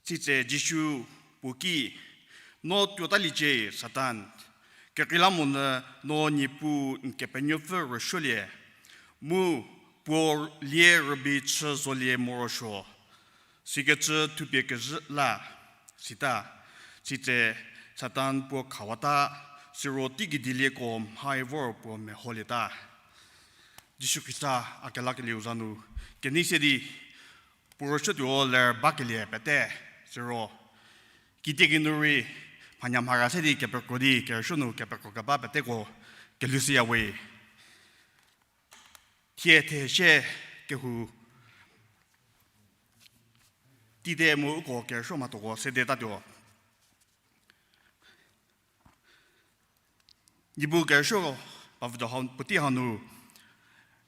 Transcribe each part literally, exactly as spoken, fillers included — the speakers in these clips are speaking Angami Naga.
Sitse Jisu puo ki, No tuotaliecie, Satan, kekreilamonyü no Niepuu n Kepenuopfü rüsuolie, mu puo lie rübei chü zolie morosuo, sikecü thupie kezhü la, sita. Sitse Satan puo khawata, siro teigei dielieko mhai vor puo meholieta. Jisu Khrista a kelakelieu za nu kenei se di, puo rüsuotuo ler bakelie pete, siro kitiekinu rei mhanya mhara se di kepekro di kerüsuo nu kepekro keba peteko kelhou shüya we. Thie theshie kehou tite mu uko kerüsuo mhathoko sedetatuo. Niepuu kerüsuo, pa vüdo ha, puotei hanu,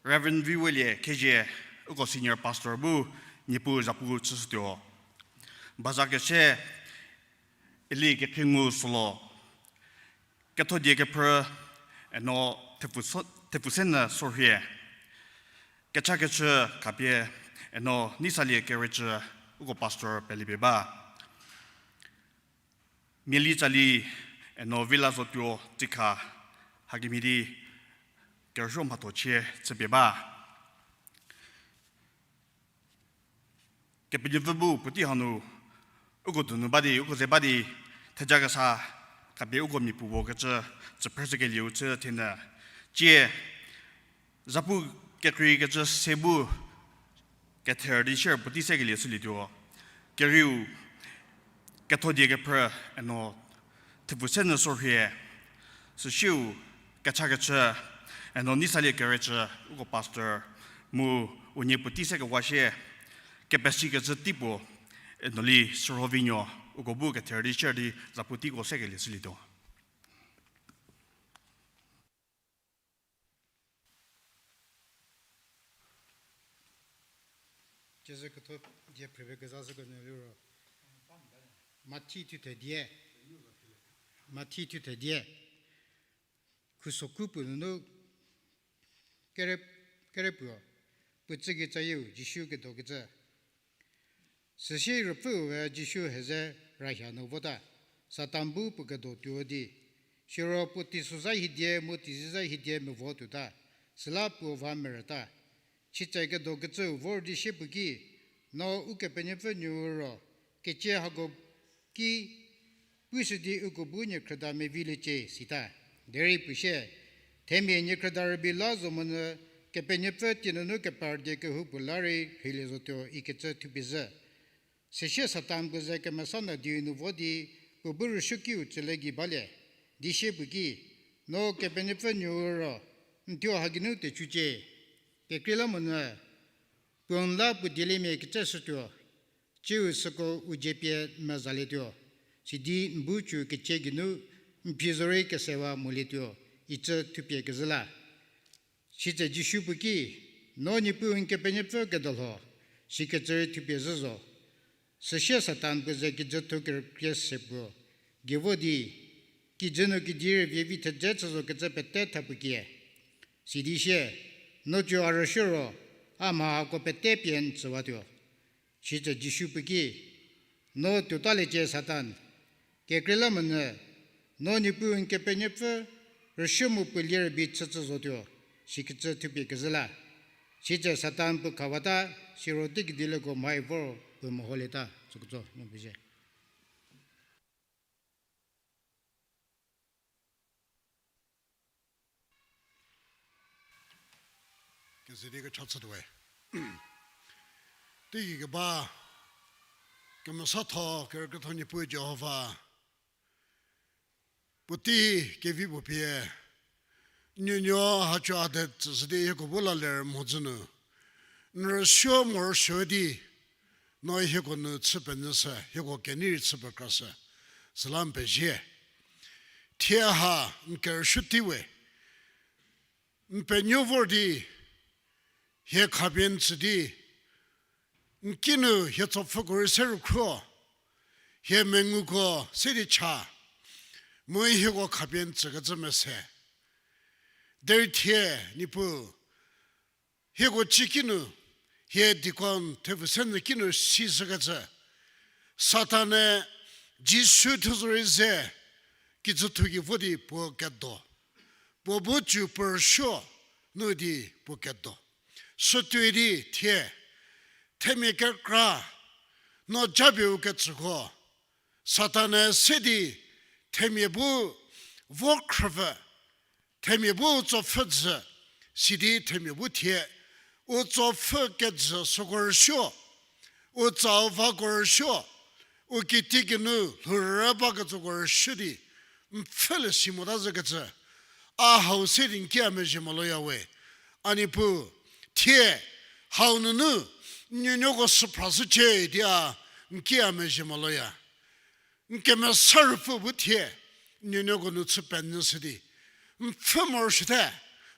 Reverend Viwelie Khezie, uko senior pastor bu Niepuu zapu chüshütuo. Bazakese Eli Kekhengu Solo, kethodie kephrü, eno Thepfu-, Thepfusenyü Sorhie, kechakechü khapie, eno Neisalie Kerücü, uko pastor pelie pie ba. Miali tsali, eno Vila Zotuo Tsikha, hakemhie di kerüsuo mhatho chie chüpie ba. Kepenuopfü bu puotei hanu, uko donu ba di, uko ze ba di, thejakesa khapie uko mia puo kecü, tsüphrüshükelieu chü thenyü. Cie, zapu kekreikecü se bu kether di share puotei sekelie shülietuo. Kerieu, kethodie kephrü, eno Thepfusenyü Sorhie, süsieu kechakechü, eno Neisalie Kerücü, uko pastor, mu unie puotei sekewa shie, kepesikecü tei puo, eno Li Sürhovinuo, uko bu kether di share di zapu teiko sekelie shülietuo. Cüzü ketho die phrüpie kezashükenyü liro, Mathi thuthe die, Mathi thuthe die, khusoku puo nunu kere, kere puo, puo tsüki tsayieu Jisu kedokecü. Süsie ruopfüe Jisu heze rahia nu vota, Satan bu puo kedo tuo di, siro puo teisozha hiedie mu teisozha hiedie mevo tuota, süla puo va merüta. Sitse kedokecüu vor di sie puo ki, No Ukepenuopfü nuou ro, kecie hako ki pushü di uko bu niekhrüda meviliecie, sita. Derei puo sie, Themia niekhrüda rübei la zo monyü Kepenuopfü tienunu kepar die kehoupuo la rei rheilie zotuo ikecü thupie zhü. Süsie Satan puo ze kemesa nadiu nu vo di puo bu rüsuokiu tsüle gei balie, di sie puo ki, No Kepenuopfü nuou ro, n thuo ha geinu tecücie. Kekreilamonyü, puo n la puo dieliemia ketseshütuo, ciu süko u dzie pie n mezalietuo, sidi n bu cü kecie geinu n phi zorei kesewa molietuo, icü thupie kezhü la. Sitse Jisu puo ki, No Niepuu n Kepenuopfü kedo lho, sikecü rei thupie zhü zo. Süsie Satan puo ze kijütho kerükrie se puo gei vo di, kijü nu kedi rüvie vi thedze chü zokecü pete tha puo kie. Sidi sie, No cü a rüsuo ro, a mha hako pete pie n tsüwatuo. Sitse Jisu puo ki, No tuotaliecie Satan, kekreilamonyü, No Niepuu n Kepenuopfü rüsuo mu puo lie rübei chücü zotuo, sikecü thupie kezhü la. Sitse Satan puo khawata, siro teigei dielieko mhai vor puo meholieta, süko tso no puzie. Keze di kecha chütuowe. Teigei keba, kemesatho, kerükrietho Niepuu Jihova. Puotei kevi puo pie, nuonuo hacho a de tsüshü di hieko bu la ler mhodzü nu, n rüsuo morosuo di, no hieko nu chü penyü shü, hieko kenei rei chü pekra shü, süla n pezie. Thie ha n kerüsuo tei we, n penuo vor di, hie khapie n tsü di, n kinu hie tsopfüko rei se rükhro, hie menguko se di cha, mu hieko khapie n tsükecü mese. Derei thie, Niepuu, hieko ci kinu, hie deacon Thepfusenyü kinu sishükecü, Satan-e Jisu thuzorei ze kijüthu ki vo di puo kedo. Puo bu cü puo rüsuo nu di puo kedo. Sütuoi di thie, themia kekra, no japie u kecüko, Satan-e se di themia bu vo khrüpfü, themia bu u tsopfhü jü, sidi themia bu thie, u tsopfhü kejü süko rüsuo, u tsau vako rüsuo, u kiti kinu lhurü bakecüko rüsuo di, n pfhülie si mota zhükecü, a hau se di n ki a mezhie moloya we. A Niepuu, thie, hau nunu, n nuonuoko süphrashücie di a, n ki a mezhie moloya. N kemesa ruopfü bu thie, n nuonuoko nu chü penyü shü di, n pfhü morosuote,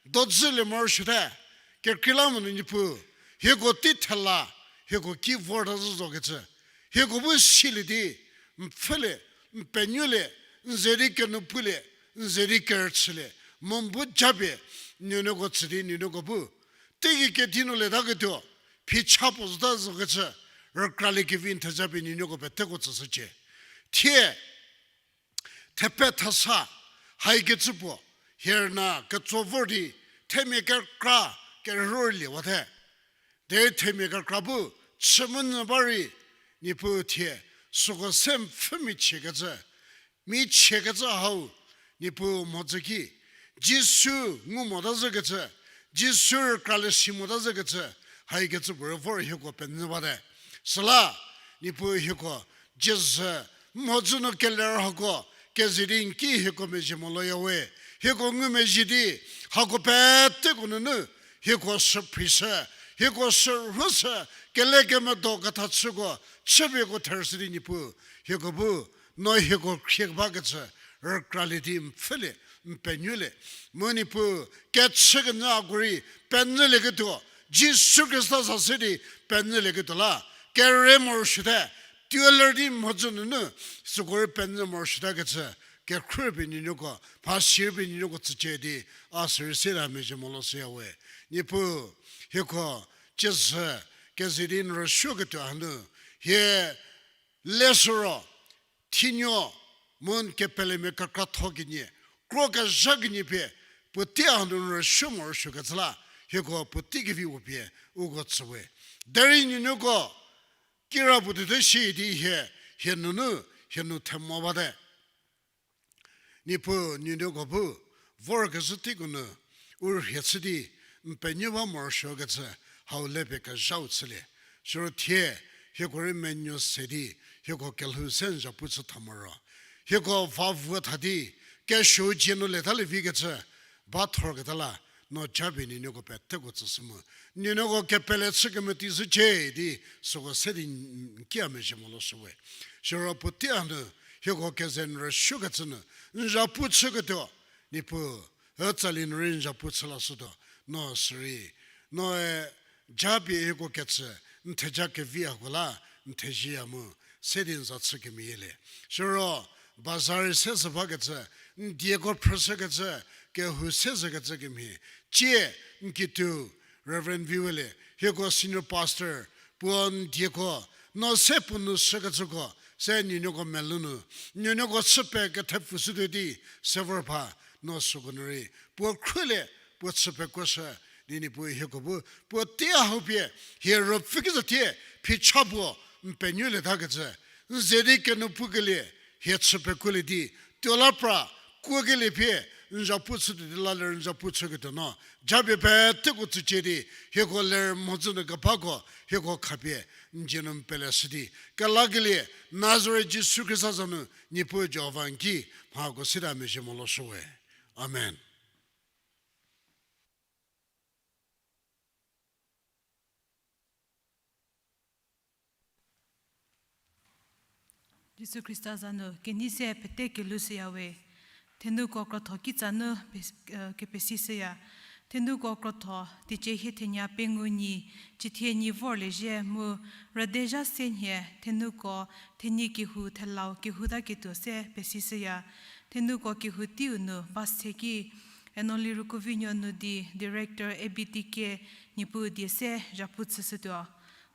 dodzülie morosuote, kekreilamonyü Niepuu, hieko tei thela, hieko ki vorta zhü zokecü, hieko bu silie di, n pfhülie, n penyülie, n ze di kenupulie, n ze di kerüchülie, mu n bu japie, n nuonuoko tsü di n nuonuoko bu teigei kedi nu letaketuo, phicha puo zota zokecü, rükraliekevi n thejapie n nuonuoko peteko tsüshücie. Thie, thepe thesa, haikecü puo, hie rüna ketso vor di, themia kekra, kerhorliewate. Derei themia kekra bu, chü monyü ba rei, Niepuu thie, süko se n pfhü michiekecü, michiekecü hau, Niepuu mhodzü ki, Jisu ngu mota zhükecü, Jisu rükralie si mota zhükecü, haikecü puorei vor hieko penyü bate. Süla, Niepuu hieko, Jisu, mhodzü nu keler hako, keze di n ki hieko mezhie moloya we, hieko ngumezhie di, hako peteko nunu, hieko süphrishü, hieko sürhushü, kelekemedo ketha chüko, chüpieko therüshü di Niepuu, hieko bu, no hieko khriekebakecü, rükralie di n pfhülie, n penyülie. Mu Niepuu, kechükenyü ako rei, penyülieketuo, Jisu Khrista za se di, penyülieketuo la, kere morosuote, tuoler di mhodzü nunu, süko rei penyü morosuotakecü, kekhruohi pie n nuonuoko, mhasi rei pie n nuonuoko tsücie di, a sürei se la mezhie molo shüya we. Niepuu, hieko, Jisu, keze di n rüsuoketuo hanu, hie, leshüro, thinuo, mu n kepelemia kekratho kenie, kro kezha kenie pie, puotei hanu n rüsuo morosuokecü la, hieko puotei kevi puo pie, uko tsü we. Derei n nuonuoko, kira puo tuote shi di hie, hie nunu, hie nu themo bate. Niepuu n nuonuoko bu, vorkezhü teiko nu, u rhie chü di, n penuo ba morosuokecü, hau le pie kezhau chülie. Siro thie, hieko rei menuo se di, hieko kelhou se n zhapu chü tha moro. Hieko va vuo tha di, kesuo dzie nu letalie vikecü, ba thorketa la, no japie n nuonuoko peteko tsüshü mu. N nuonuoko kepele chü kemeti zhücie di, süko se di n ki a mezhie molo shü we. Siro puotei hanu, hieko keze n rüsuokecü nu, n zhapu chüketuo, Niepuu, ütsali nu rei n zhapu chü lashütuo, no sürei, noe, japie hieko ketsü, n theja kevi hako la, n theziya mu, se di n za chü kemeyielie. Siro, bazar se zhü bakecü, n dieko phrüshükecü, kehou se zhükecü kemhie, cie, n kituo, Reverend Viwele, hieko senior pastor, puo n dieko, no se puo nu shükecüko, se n nuonuoko melou nu, n nuonuoko chü pie kethepfushütuo di, se vor ba, no süko nu rei, puo khruohie, puo chü pekuoshü, di Niepuu hieko bu, puotei hau pie, hie ruopfü ki zotie, phicha puo, n penuolieta kecü, n ze di kenuopukelie, hie chü pekuolie di, tuo la pra, kuokelie pie, n zhapu chütuo di la ler n zhapu chüketuo no, japie peteko tsücie di, hieko ler mhodzü nu kebako, hieko khapie, n dzie nu n peleshü di, kelakelie, Nazaret Jisu Khrista za nu, Niepuu Jihova n ki, mhako sita mezhie molo shü we. Amen. Jisu Khrista za nu kenei se pete kelhou shüya we. Thenuko krotho kitsa nu pe-, eh, kepesi shüya. Thenuko krotho, teicie hie thenie pengou nyi, cithie nyi vorlie zhie mu, rüdezha se nhie, thenuko, thenyi kehou thelau kehou ta ketuo se pesi shüya. Thenuko kehou teiu nu ba se ki, Enoli Rukuvinuo nu di Director A B T K Niepuu die se zhapu chüshütuo.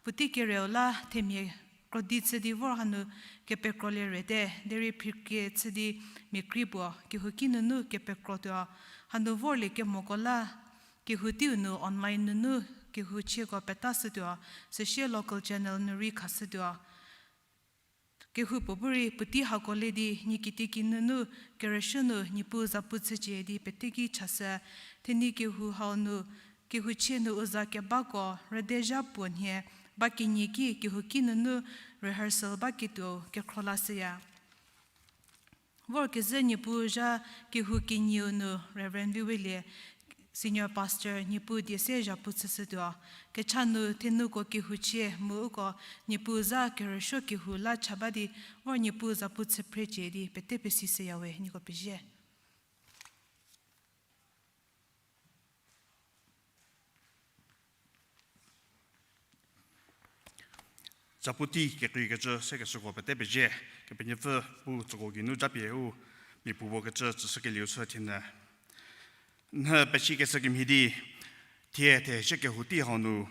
Puotei kereu la themia krodi chü di vor hanu kepekrolie rete, derei phrikie chü di mia krei puo kehouki nunu kepekrotuo, hanu vorlie kemoko la, kehou teiu nu online nunu kehou chieko petashütuo, süsie local channel nu rei khashütuo. Kehoupuo bu rei puotei hako le di nie kitiekinu nu kerüsuo nu Niepuu zapu chücie di pete ki chashü. Thenyie kehou hau nu, kehou chie nu u za kebako rüdezha puo nhie ba kenie ki kehouki nunu rehearsal ba ketuou kekhro lashüya. Vorkezhü Niepuu zha kehou kenieu nu Reverend Viwelie, Senior Pastor, Niepuu die se zapu chüshütuo. Kecha nu thenuko kehou chie mu uko Niepuu za kerüsuo kehou la cha ba di, vor Niepuu zapu chü phrecie di pete pesishüya we, nieko pezie. Zapu tei kekreikecü sekeshüko pete pezie, Kepenuopfü bu tsüko geinu japie u mia puopuo kecü tsüshükelieu chü thienyü. Nhü pesikeshü kemhie di, thie theshü kehou tei hau nu,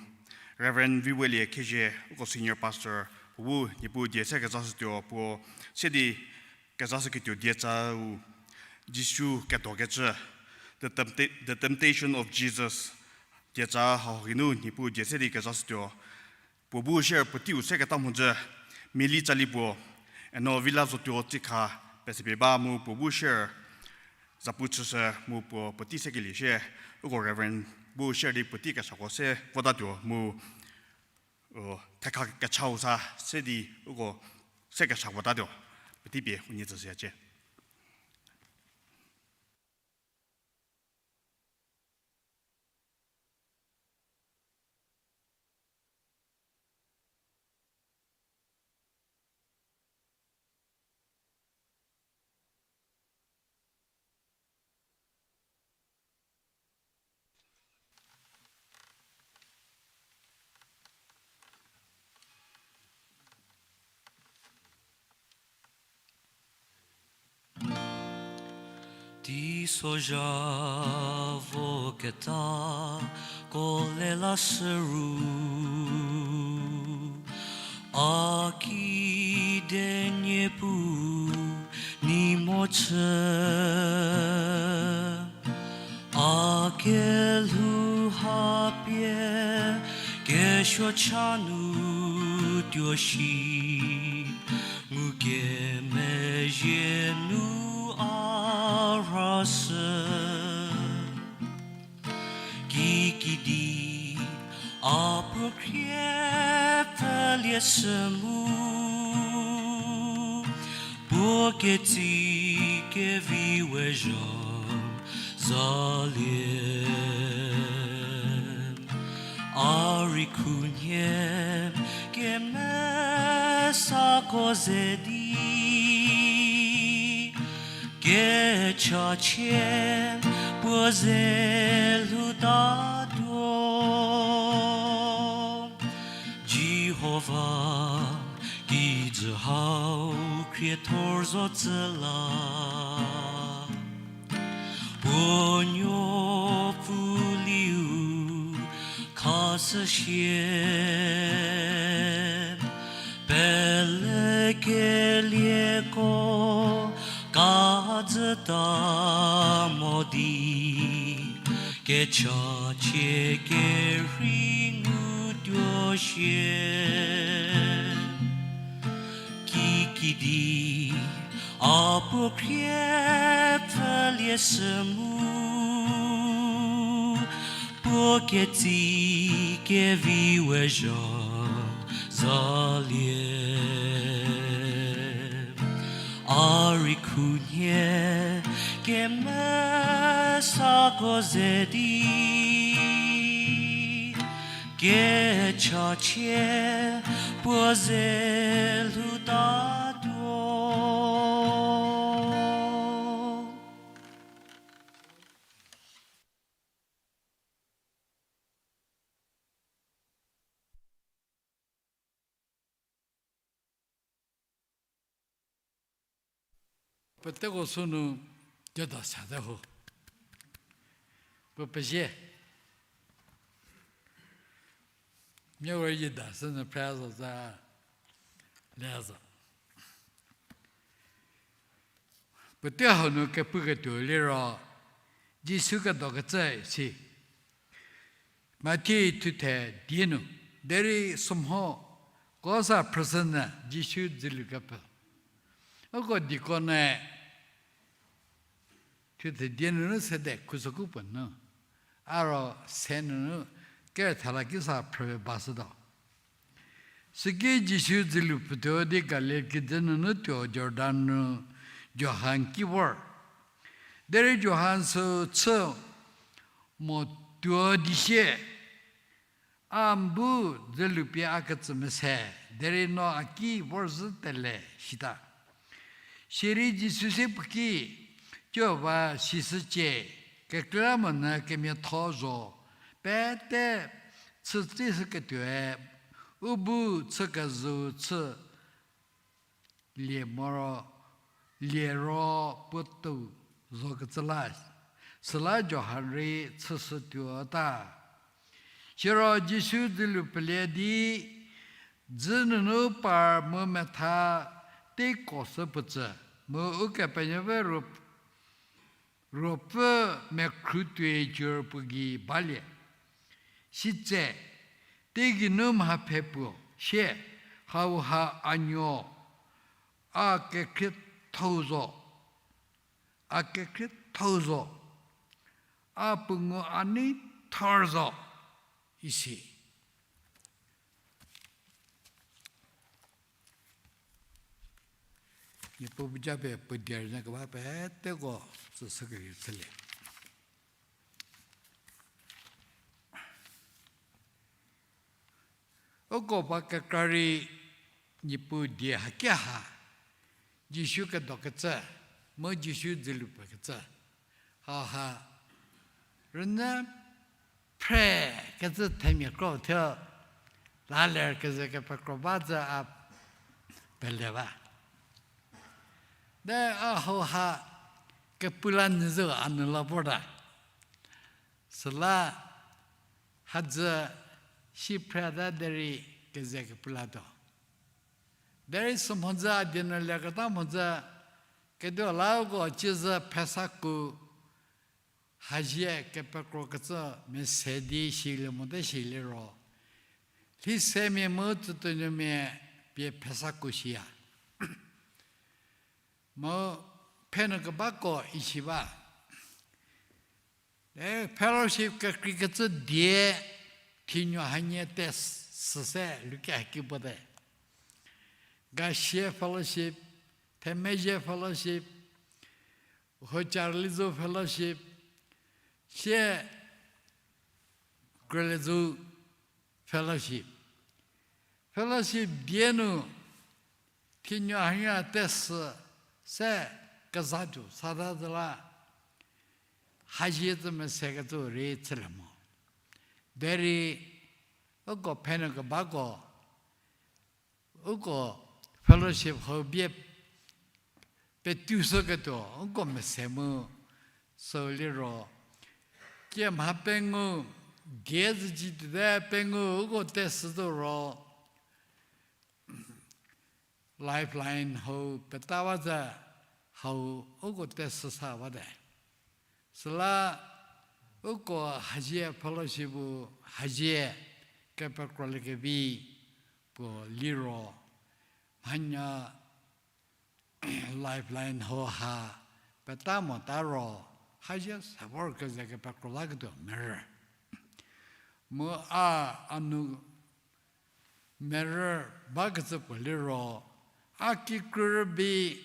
Reverend Viwelie Khezhie, uko Senior Pastor, puo bu Niepuu die se kezashütuo puo, se di kezashüketuo diecau, Jisu kedokecü, The Tempta-, The Temptation of Jesus, diecau hau geinu Niepuu die se di kezashütuo. Puo bu share puoteiu seketa mhodzü, Mili Tsali puo, eno Vila Zotuo Tsikha, pesepie ba mu puo bu share zapu chüshü mu puo puotei sekelie shie, uko Reverend bu share di puotei kesako se votatuo mu, u, thekha kechau sa se di uko se kesako votatuo, puotei pie unie tsüshüyacie. Teisozha voketako le lashüru, a kidienie pu ni mo chü, a kelhou ha pie kesuo cha nu tuo shi, ngukemezhie nu a rhashü. Kikidi a puo khrie pfülie shü mu, puo ketsi kevi we zha zalie. A rei khunhie kemesako ze di, kechachie puo ze lhoutatuo. Jihova kijü hau khriethor zo tsü la, puo nuopfü liu khashüsie, pelekelieko kajüta mo di, kechachie kerhei ngutuo shie. Kikidi a puo khrie pfülie shü mu, puo ketsi kevi we zha zalie. A rei khunhie kemesako ze di, kechachie puo ze lhoutatuo. Peteko sünu keda sate ho. Puo pezie. Mia we yida sünu phre zo za. le zo. Puotei hau nu kepuketuo liro, Jisu kedokecü si. Mathi thuthe die nu, derei sümho, ko sa phrüshünyü Jisu dzülu kepfü. Uko diko ne, thuthe die nunu sede khusoku puo nu, a ro se nunu, kethala ki sa phrü bashütuo. Süki Jisu dzülu pfütuo di Galil kijü nunu tuo Jordan nu Johan ki vor. Derei Johan sü chü mo tuo di sie, a n bu dzülu pie a ketsü mese, derei no a ki vorzhü tele sita. Sirei Jisu sie puo ki, Johan sishücie, kekreilamonyü kemiatho zo, pete chütsishüketuoe, u bu chükezhüu chü lie moro, lie ro puo tou zokecü la, süla Johan rei chüshütuota. Siro Jisu dzülu pfülie di, dzü nunu par mu metha teiko sü puo tsü, mu Ukepenuopfü ru Ruopfü mekhru tuoi jür puo gei balie. Sitse, teigei nu mha phe puo sie, hauha a nuo, a kekhriethou zo, a kekhriethou zo, a puo ngu a nei thor zo, isi. Niepuu bu japie puo die rünyü keba peteko tsüshü kerei chülie. Uko ba kekra rei Niepuu die haki ha, Jisu kedokecü, mu Jisu dzülu pfükecü. Haha, rünyü phre kecü themia kro thuo, la ler keze kepekro ba zü a pele ba. De a hauha kepu la nyü zü a nu la vorta. Süla hadzü si phreta derei keze kepu latuo. Derei sümhodzü a die nu leketa mhodzü, ketuo la uko ciezü phesa ku, hazie kepekrokecü mese di silie mote siliro, lheisemia mu tsütuonuomia pie phesa ku siya. Mu phe nu kebako isi ba. E, fellowship kekreikecü die thinuo hanie te s-, süse luke haki puo te. Gasie fellowship, Themezhie fellowship, Hocarlizou fellowship, sie Krelezou fellowship. Fellowship die nu thinuo hanie te sü se kezatuo sata zü la, hazie zü mesekecü rei chülie mo. Derei uko phe nu kebako, uko fellowship hau bie petushüketuo uko mese mu sü liro, kie mha pengou die zü ci tuote pengou uko te sü zo ro, Lifeline hau peta ba zü hau uko te sü sa bate. Süla uko hazie fellowship-u hazie kepekrolie kevi puo liro, mhanya Lifeline hau ha peta mota ro, hazie se vor keze kepekro laketuo merü. Mu a, a nu merü bakecü puo liro, a kikrü rübei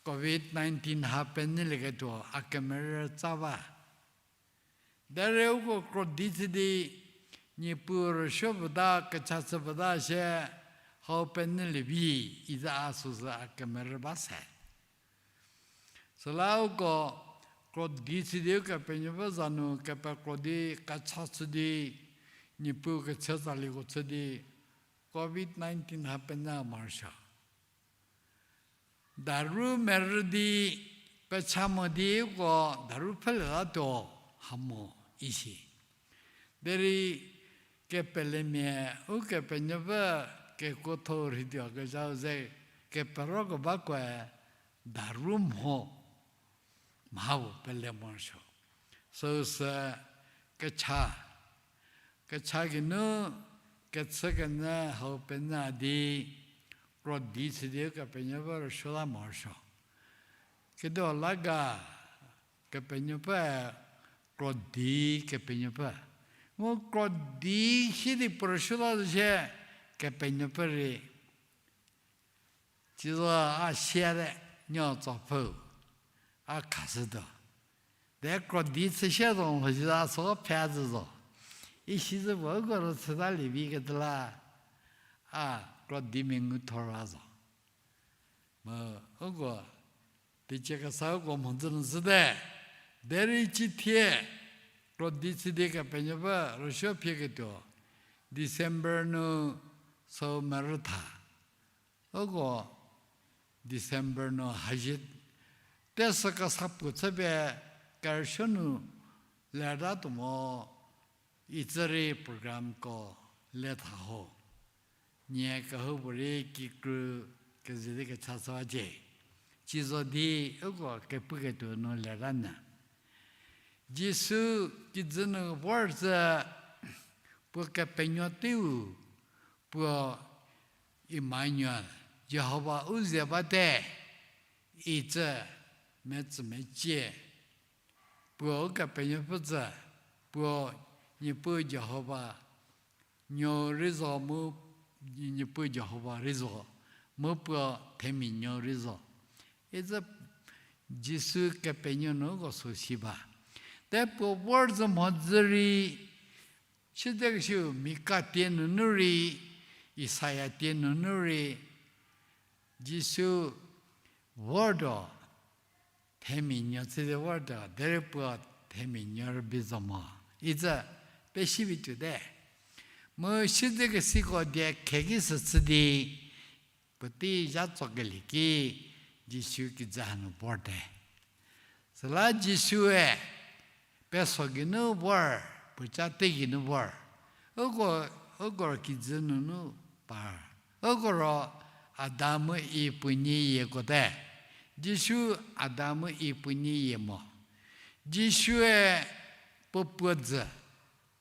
covid nineteen ha penyülieketuo a kemerü tsa ba. Derei uko krodi chü di, Niepuu rüsuo puo ta, kecha chü puo ta sie, hau penyülie vi, iza a süsü a kemerü ba se. Süla uko krodi chü di Ukepenuopfü za nu kepekro di, kecha chü di, Niepuu kechü tsaliko chü di, covid nineteen ha penyü marshü. Daru merü di pecha mo di uko daru pfhülie latuo ha mo isi. Derei kepelemia Ukepenuopfü kekuotho rheidio kezhau ze, keperoko bakoe daru mho mhau pele morosuo. Süusü kecha, kecha geinu kechü kenyü hau penyü di, krodi chü di Kepenuopfü rüsuo la morosuo. Kedo la ga, Kepenuopfü, krodi Kepenuopfü. Mu krodi si di puo rüsuo la zo sie Kepenuopfü rei. Sizo a siate, nuo tsopfü, a khashütuo. De krodi chü sie zo mhosi a sü phe zü zo. Isi zü puo uko ro chüta lievi keta la, a krodi mengu thor a zo. Mu uko teicie kesa uko mhodzü nu zhüte. Derei cithie krodi chü di Kepenuopfü rüsuo phieketuo December nu sü merü tha. Uko December nu hazie tesü kesa puo chüpie kerüsuo nu lertatuo mo, itsü rei programko le tha ho. Nie kehoupuorei kikru kezei di kecha shüwacie. Sizo di uko kepuketuo nu lerta nyü. Jisu kijü nu vor zhü, puo kepenuo teiu, puo Emmanuel, Jihova u ze bate, itsü metsümecie. Puo Ukepenuopfü zhü, puo Niepuu Jihova nuou rei zo mu, Niepuu Jihova rei zo, mu puo themia nuou rei zo. Itsü Jisu kepenuo nu uko sü si ba. Te puo vor zhü mhodzü rei, siedzekesiu Mika tie nunu rei, Isaia tie nunu rei, Jisu vortuo, themia nuou chü di vortuo, derei puo themia nuou rübei zo mo. Itsü pesivi tuote. Mu siedzekesiko die kheki sü chü di, puotei zha tsokelie ki, Jisu kijü hanu vorte. Süla Jisue peso geinu vor, puoca teigei nu vor. Uko, uko kijü nunu par. Uko ro Adam mu Iv puo nyiyieko te. Jisu Adam mu Iv puo nyiyie mo. Jisue puo puo zhü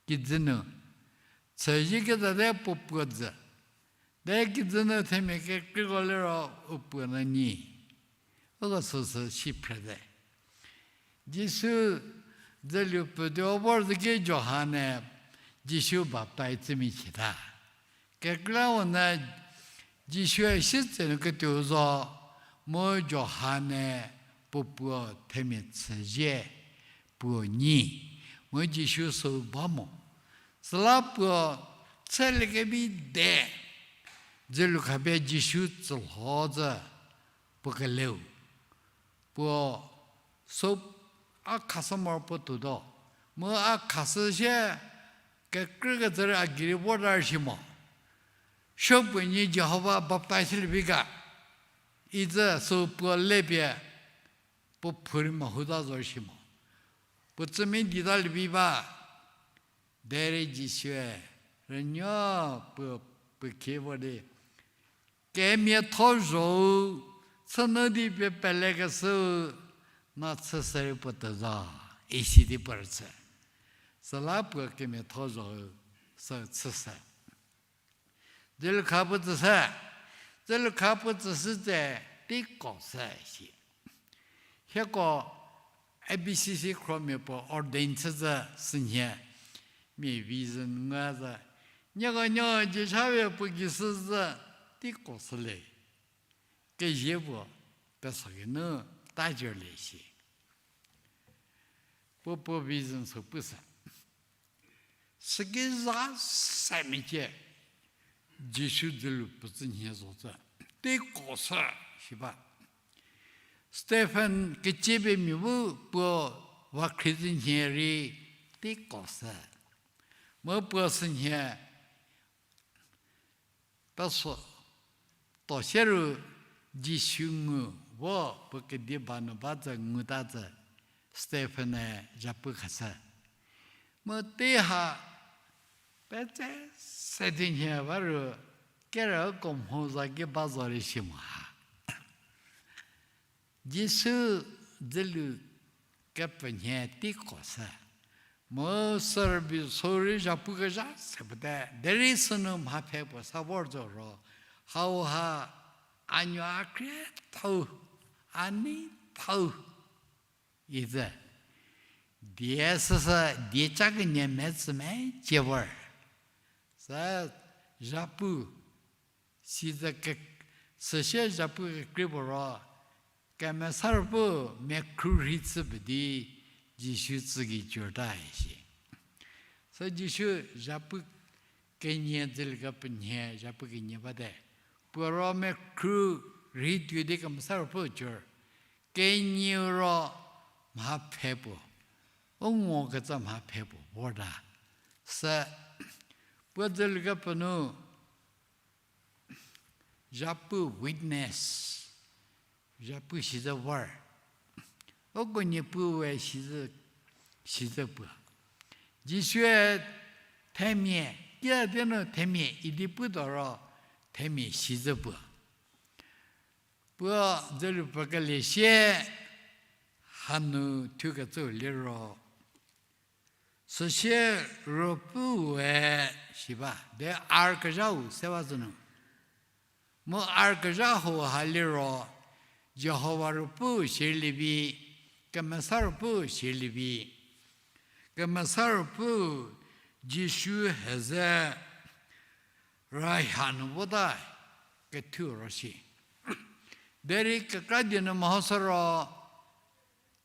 kijü nu. Chüzie kezate puo puo zhü. De kijü nu themia kekreiko liro u puo nu nyi. Uko süsü si phrete. Jisu dzülu pfütuo vor zhü ki Johane Jisu baptaiz chümia chita. Kekreiu nyü Jisue sietsenu ketuo zo, mu Johane puo puo themia chüzie puo nyi, mu Jisu süu ba mo. Süla puo chüliekevi de, dzülu khapie Jisu tsülho zhü puo keleu. Puo sü a khashü moro puo tuotuo. Mu a khashü sie kekreikecü rei a gei rei vorta shi mo. Supuo nyi Jihova baptaiz chülie vi ga, itsü sü puo lepie puo phu rei mehouta zo shi mo. Puo tsümi ditalie vi ba, derei Jisue rünuo puo, puo khie vor di, kemiatho zho-u chünu di pie pelekeshüu no chüshü rei puo tuo zo, isi di puo rüchü. Süla puo kemiatho zho-u sü chüshü. Dzülukha puo tsüshü, dzülukha puo tsüshü tse teiko shü shi. Hieko A B C C khruohimia puo ordain chüzhü sünhie, mia vision ngu zhü, nieko nuo jiechawe puo gei shüzhü teiko shülie. Kezie puo peso geinu tajerlie shi. Puo puo vision sü pushü. Süki za se mecie, Jisu dzülu puo tsünhie zo tse, teiko shü shi ba. Stephen keciepie mia bu puo va khrie tsünhie rei teiko shü. Mu puo sünhie peso to sieru Jisu ngu vo puo kediba nu ba tse nguta tse Stephen-e zhapu khashü. Mu tei ha petse se di nhie ba ru Kerüko mho za ki ba zo rei shi mo ha. Jisu dzülu kepfhü nhie teiko sü. Mu sürübei sü rei zhapu kezha se pete, derei sünu mha phe puo sa vor zo ro, hauha a nuo a krie thau, a nei thau. Izü, die süsü, die ca kenie metsü mecie vor. Sü zhapu, sizü ke, süsie zhapu kekrei puo ro, Kemesa Ruopfü mekhru rhei chü pie di Jisu tsü gei jota isi. Sü Jisu zhapu kenie dzülu kepfhü nhie, zhapu kenie bate. Puo ro mekhru rhei tuo di Kemesa Ruopfü jor. Kenieu ro mha phe puo, u ngo kecü mha phe puo vorta. Sü puo dzülu kepfhü nu zhapu witness, zhapu sizü vor. Uko Niepuu we sizü, sizü puo. Jisue themia, kiüdi nu themia idi putuo ro themia sizü puo. Puo dzülu pfhükelie sie hanu thukecüu liro, süsie Ruopfüe si ba, de R kezhau se ba zünu. Mu R kezha hauha liro, Jihova Ruopfü sirlie vi, Kemesa Ruopfü sirlie vi. Kemesa Ruopfü Jisu heze raha nu vota kethu ro shi. Derei kekra die nu mehoshü ro,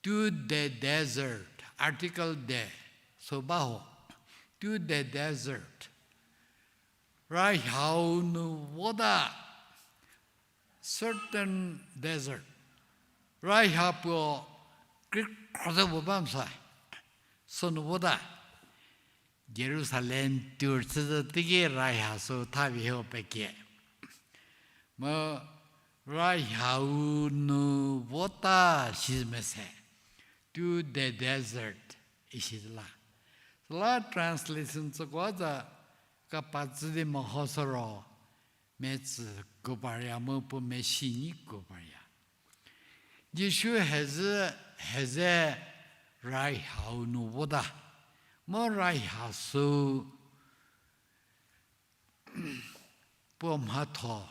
to the desert, article the, sü ba ho, to the desert. Rahau nu vota, certain desert. Raha puo kekra ze puo ba msa, sünu vota. Jerusalem tour chüzü teiki raha sü thavi ho pekie. Mu rahau nu vota si mese, to the desert, isi la. Süla translation tsüko za kepetsü di mehoshü ro, metsü kuo parya mu puo mesi nyi kuo parya. Jisu heze, heze rahau nu vota. Mu raha sü puo mhatho,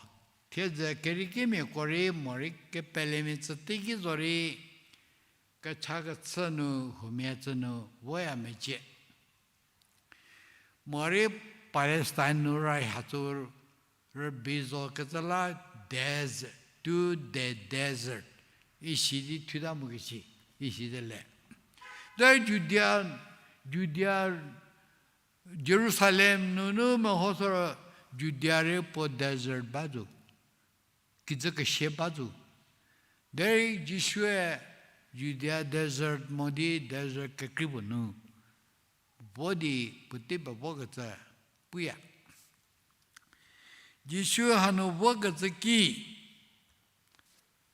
thiedzü keriekimiako rei morei kepelemia tsü teiki zorei, kecha kechü nu, huomia tsü nu voya mecie. Morei Palestine nu raha tsü rübei zo kecü la, des-, to the desert, isi di thuta mo kesi, isi de le. Derei Judia, Judia, Jerusalem nunu mehoshü ro Judia rei puo desert ba zo. Kijü kesie ba zo. Derei Jisue Judia desert mo di desert kekrei puo nu vo di puotei pevo kecü puya. Jisu hanu vokecü ki,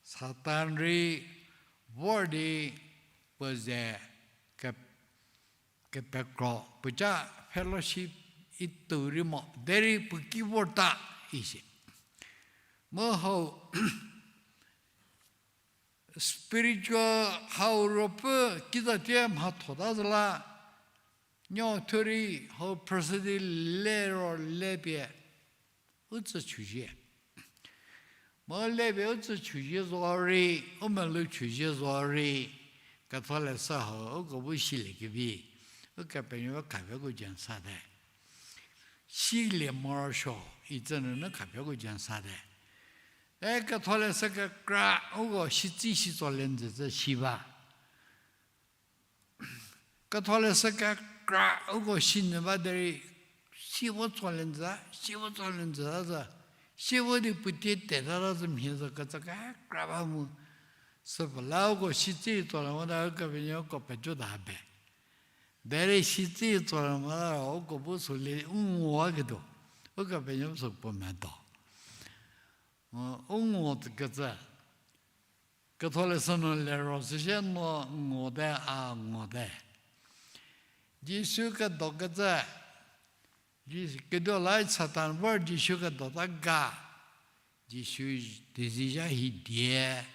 Satan rei vor di puo ze ke-, kepekro, puoca fellowship itu rei mo, derei puo ki vorta isi. Mu hau spiritual hau ruopfü kizatie mhathota zü la, nuo thuo rei hau phrüshü di le ro le pie u tsü chüzie. Mu le pie u tsü chüzie zo rei, u melou chüzie zo rei, Ketholeshü hau uko bu siliekevi, Ukepenuopfü khapie uko censa te. Silie morosuo, itsü nunu khapie uko censa te. E Ketholeshü kekra uko sitsi sitsolie njü zü si ba. Ketholeshü kekra uko sinyü ba derei, si vo tsolie njü, si vo tsolie njü zü, si vo di puotei tetata zü mhie zo kecü kekra ba mu. Süpfü la uko sitsi tsolie mota Ukepenuopfü uko pejotabe. Derei sitsi tsolie mota ro uko bu sülie u nguwaketuo, Ukepenuopfü sü puo medo. U ngu kecü, Ketholeshü nu lero süsie no nguote, a nguote. Jisu kedokecü, Ji-, kedo la Satan vor Jisu kedota ga. Jisu teizie zha hidie,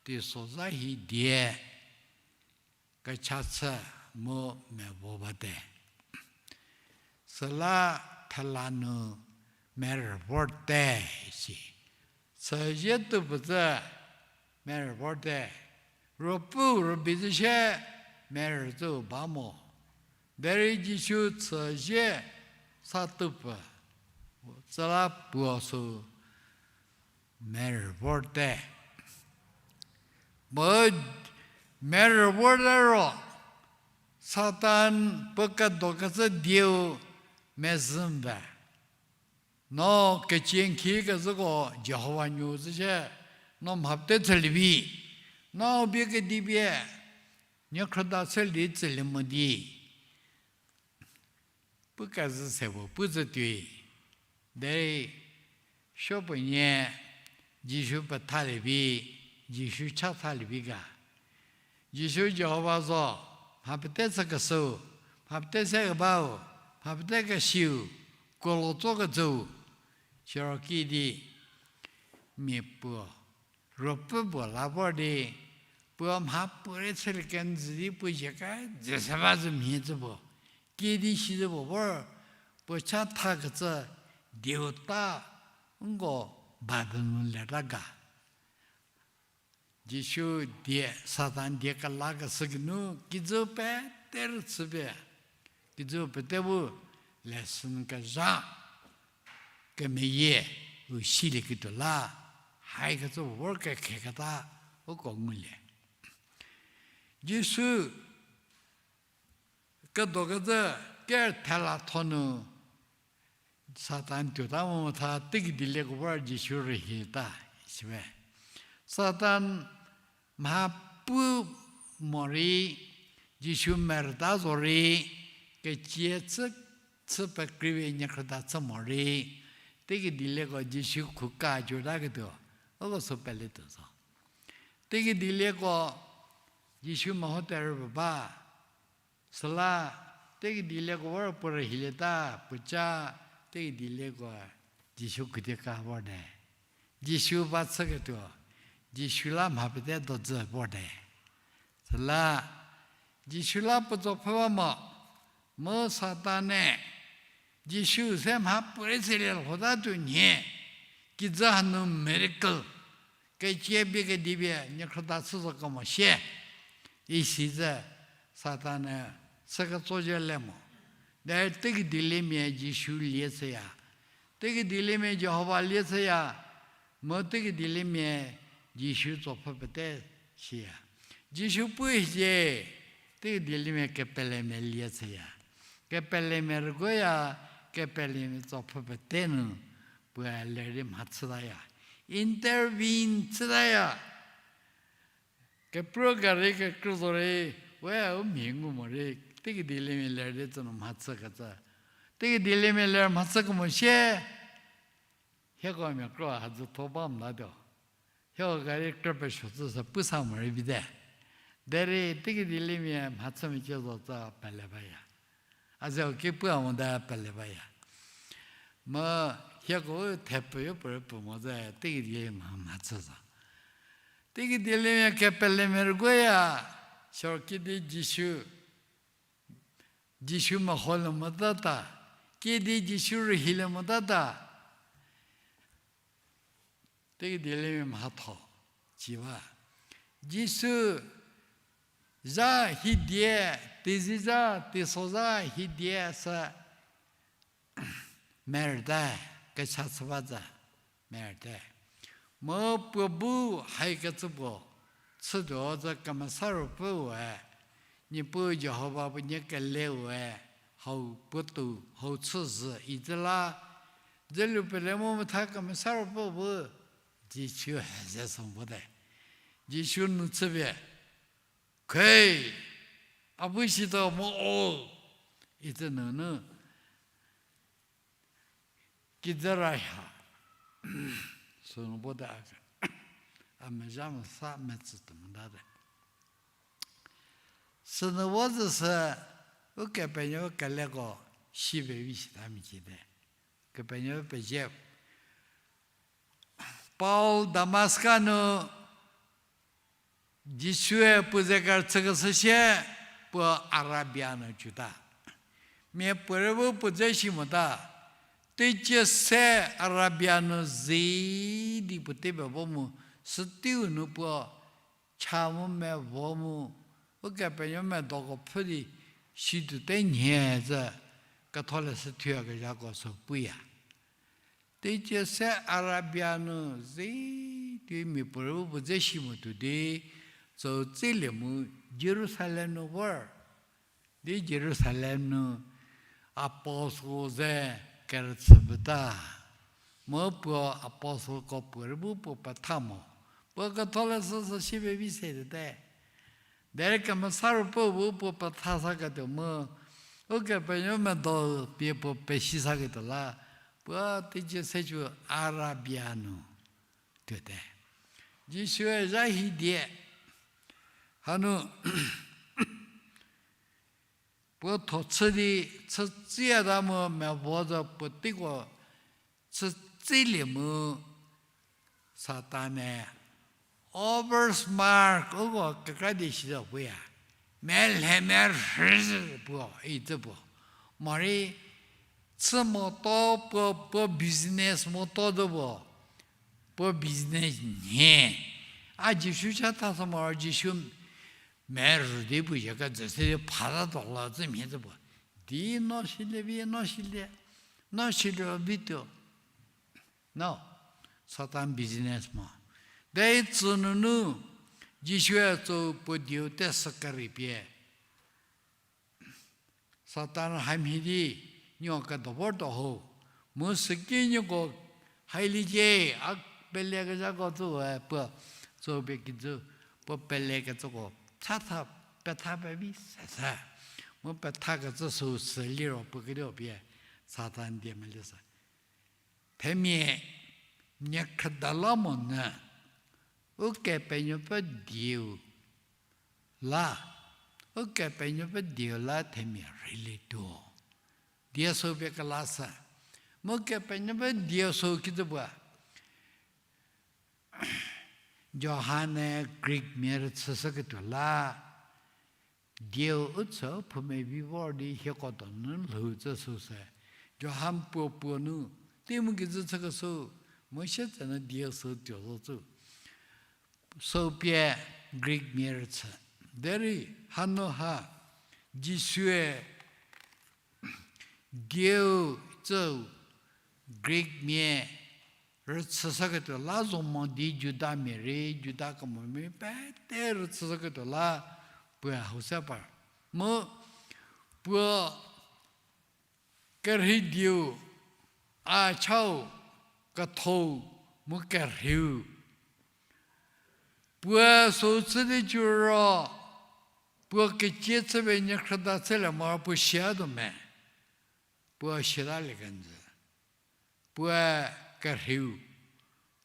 teiso zha hidie, kecha chü mu mevo bate. Süla thela nu merü vorte si. Chüzie tuo puo zü merü vorte. Ruopfüu rübei zü shie merü tsü ba mo. Derei Jisu chüzie sa tuo puo. Süla puo sü merü vorte. Mu merü vorte ro, Satan puo kedokecü dieu mezhü mbe. No kecie n khi kezhüko Jihova nuo zü shie, no mha pete chülie vi, no bie kedi pie niekhrüda chülie tsülie mo di. Pu kezhü se puo pu zü tuoi. Derei supuonie Jisu pethalie vi, Jisu chathalie vi ga. Jisu Jihova zo, mha pete chükeshüu, mha pete sekebau, mha pete kesiu, kuolo tsokecüu, siro kidi mia puo, ruopfü puo la vor di, puo mha puorei chülie kenjü di puo zie kejü se ba zü mhie tsü puo, kidi si zü puo vor, puo chathakecü dieu ta nko Bible nu leta ga. Jisu die, Satan die kelakeshü geinu kijü pete rüchüpie, kijü pete bu lesson kezha kemeyie u silieketuo la, haikecü vor kekheketa uko ngulie. Jisu kedokezhü ker thela tho nu Satan tuota mo tha teiki dielieko vor Jisu rühita, siwe. Satan mha pu morei, Jisu merüta zorei, kecie chü, chü pekreipie niekhrüda chü morei, teiki dielieko Jisu khuka jutaketuo uko sü peletuo zo. Teiki dielieko Jisu meho terü ba, süla teiki dielieko vor puo rühilieta, puoca teiki dielieko Jisu khudieka vorte. Jisu ba chüketuo, Jisu la mha pete dozü vorte. Süla Jisu la puo tso pfhü ba mo, mu Satan-e Jisu se mha puorei chülie lhotatuo nhie, kijü hanu miracle, kecie bie kedipie niekhrüda chü zo kemo sie, isi zü Satan-e süketso zhie le mo. Derei teiki dieliemia Jisu lie chüya, teiki dieliemia Jihova lie chüya, mu teiki dieliemia Jisu tso pfhü pete siya. Jisu pu hiecie, teiki dieliemia kepelemia lie chüya. Kepelemia rüguoya, kepelemia tso pfhü pete nu puoe ler di mhachütaya, intervene chütaya. Kepro gari kekrü zorei, we u mhi ngu morei, teiki dieliemia ler di tsü nu mhachükecü. Teiki dieliemia ler mhachü kemo sie, hieko mia kro hadzütho ba motatuo. Hieko gari krü pesuo tsüsü pu sa morei vite. Derei teiki dieliemia mhachü mecie zo tsa pele baya. A zeu ki pu a mota pele baya. Mu hieko thepfüyo puorei puo mo ze teiki dieliemia mha, mhachü zo. Teiki dieliemia kepelemia rüguoya, siro kidi Jisu, Jisu meho le motata, kidi Jisu rühile motata, teiki dieliemia mhatho, ci ba. Jisu zha hidie, teizie zha, teiso zha hidie sü merüte, kecha chü ba zü merüte. Mu puo bu haikecü puo chütuo zü Kemesa Ruopfüe, Niepuu Jihova puo nie keleue, hau puotou, hau chüzhü icü la, dzülu pele mu metha Kemesa Ruopfü bu Jisu heze sü vote. Jisu nu chüpie, khei, a bu sitsa mo o, icü nunu, kijü ra ha, sünu vote a, a mezha mesa metsü tuo motate. Sünu vo zü sü, Ukepenuopfü keleko, si pevi sita mia cite. Kepenuopfü pezie. Paul Damaska nu Jisue puo ze kerüchükeshü sie puo Arabia nu cüta. Miapuorei bu puo dze si mota. Teicie se Arabia nu ze di puo tei pe vo mu, süteiu nu puo cha mu mevo mu, Ukepenuopfü medoko pfhü di situote nhie zü ketholeshü thuyakezhako sü puya. Teicie se Arabia nu ze tuoi miapuorei bu puo dze si mo tuo di, tsü tsülie mu Jerusalem nu vor. Di Jerusalem nu apostle ze kerüchü peta. Mu puo apostleko puorei bu puo petha mo. Puo ketholeshü sü si pevi se tuote. Derei Kemesa Ruopfü bu puo petha saketuo mu, Ukepenuopfü medo pie puo pesi saketuo la, puo teicie se cü Arabia nu tuote. Jisue zha hi die. Hanu puo tho chü di, chütsiyata mu mevo zo puo teiko chütsilie mu Satan-e oversmart uko kekra di si zo puya. Melhe merhü puo, itsü puo. Morei chü moto puo, puo business moto zo puo. Puo business nhie. A Jisu cha tha sü moro Jisu merhü di puo ye kejü se di phatatuo la tsü mhie tsü puo. Di no silie vi, no silie. No silie vi tuo. No, Satan business mo. Derei tsü nunu, Jisue tsü puo dieu te sü kerei pie Satan hamhie di, nieko kedo vortuo ho. Mu süki nieko hailiecie, a pelekezhako tsüe puo, tsü pie kijü, puo pelekecüko, chatha petha pevi sese. Mu pethakecü süu sü liro puo kediu pie, Satan die mele sü. Themia niekhrüda la monyü, Ukepenuopfü dieu la, Ukepenuopfü dieu la themia rheilietuo. Die sü pie kelashü. Mu Kepenuopfü dieu sü kijü puo. Johan-e Greek mia rüchüshüketuo la, dieu u chü phoumevi vor di hieko donu lhou tsü süsü. Johan puo puo nu, tei mu kijü chükeshü, mu sie tsü nu dieu sü tuo zo tsü. Sü pie Greek mia rüchü. Derei hanu ha, Jisue dieu tsü Greek mia rüchüshüketuo la zo mo di Judamia rei, Juda kemomia pete rüchüshüketuo la puoe hau se par. Mu puo kerhei dieu, a chau, kethou, mu kerheiu. Puoe sü chü di cü ro, puo kecie chüpie niekhrüda chülie moro puo siatuo me. Puo siatalie kenjü. Puoe kerheiu.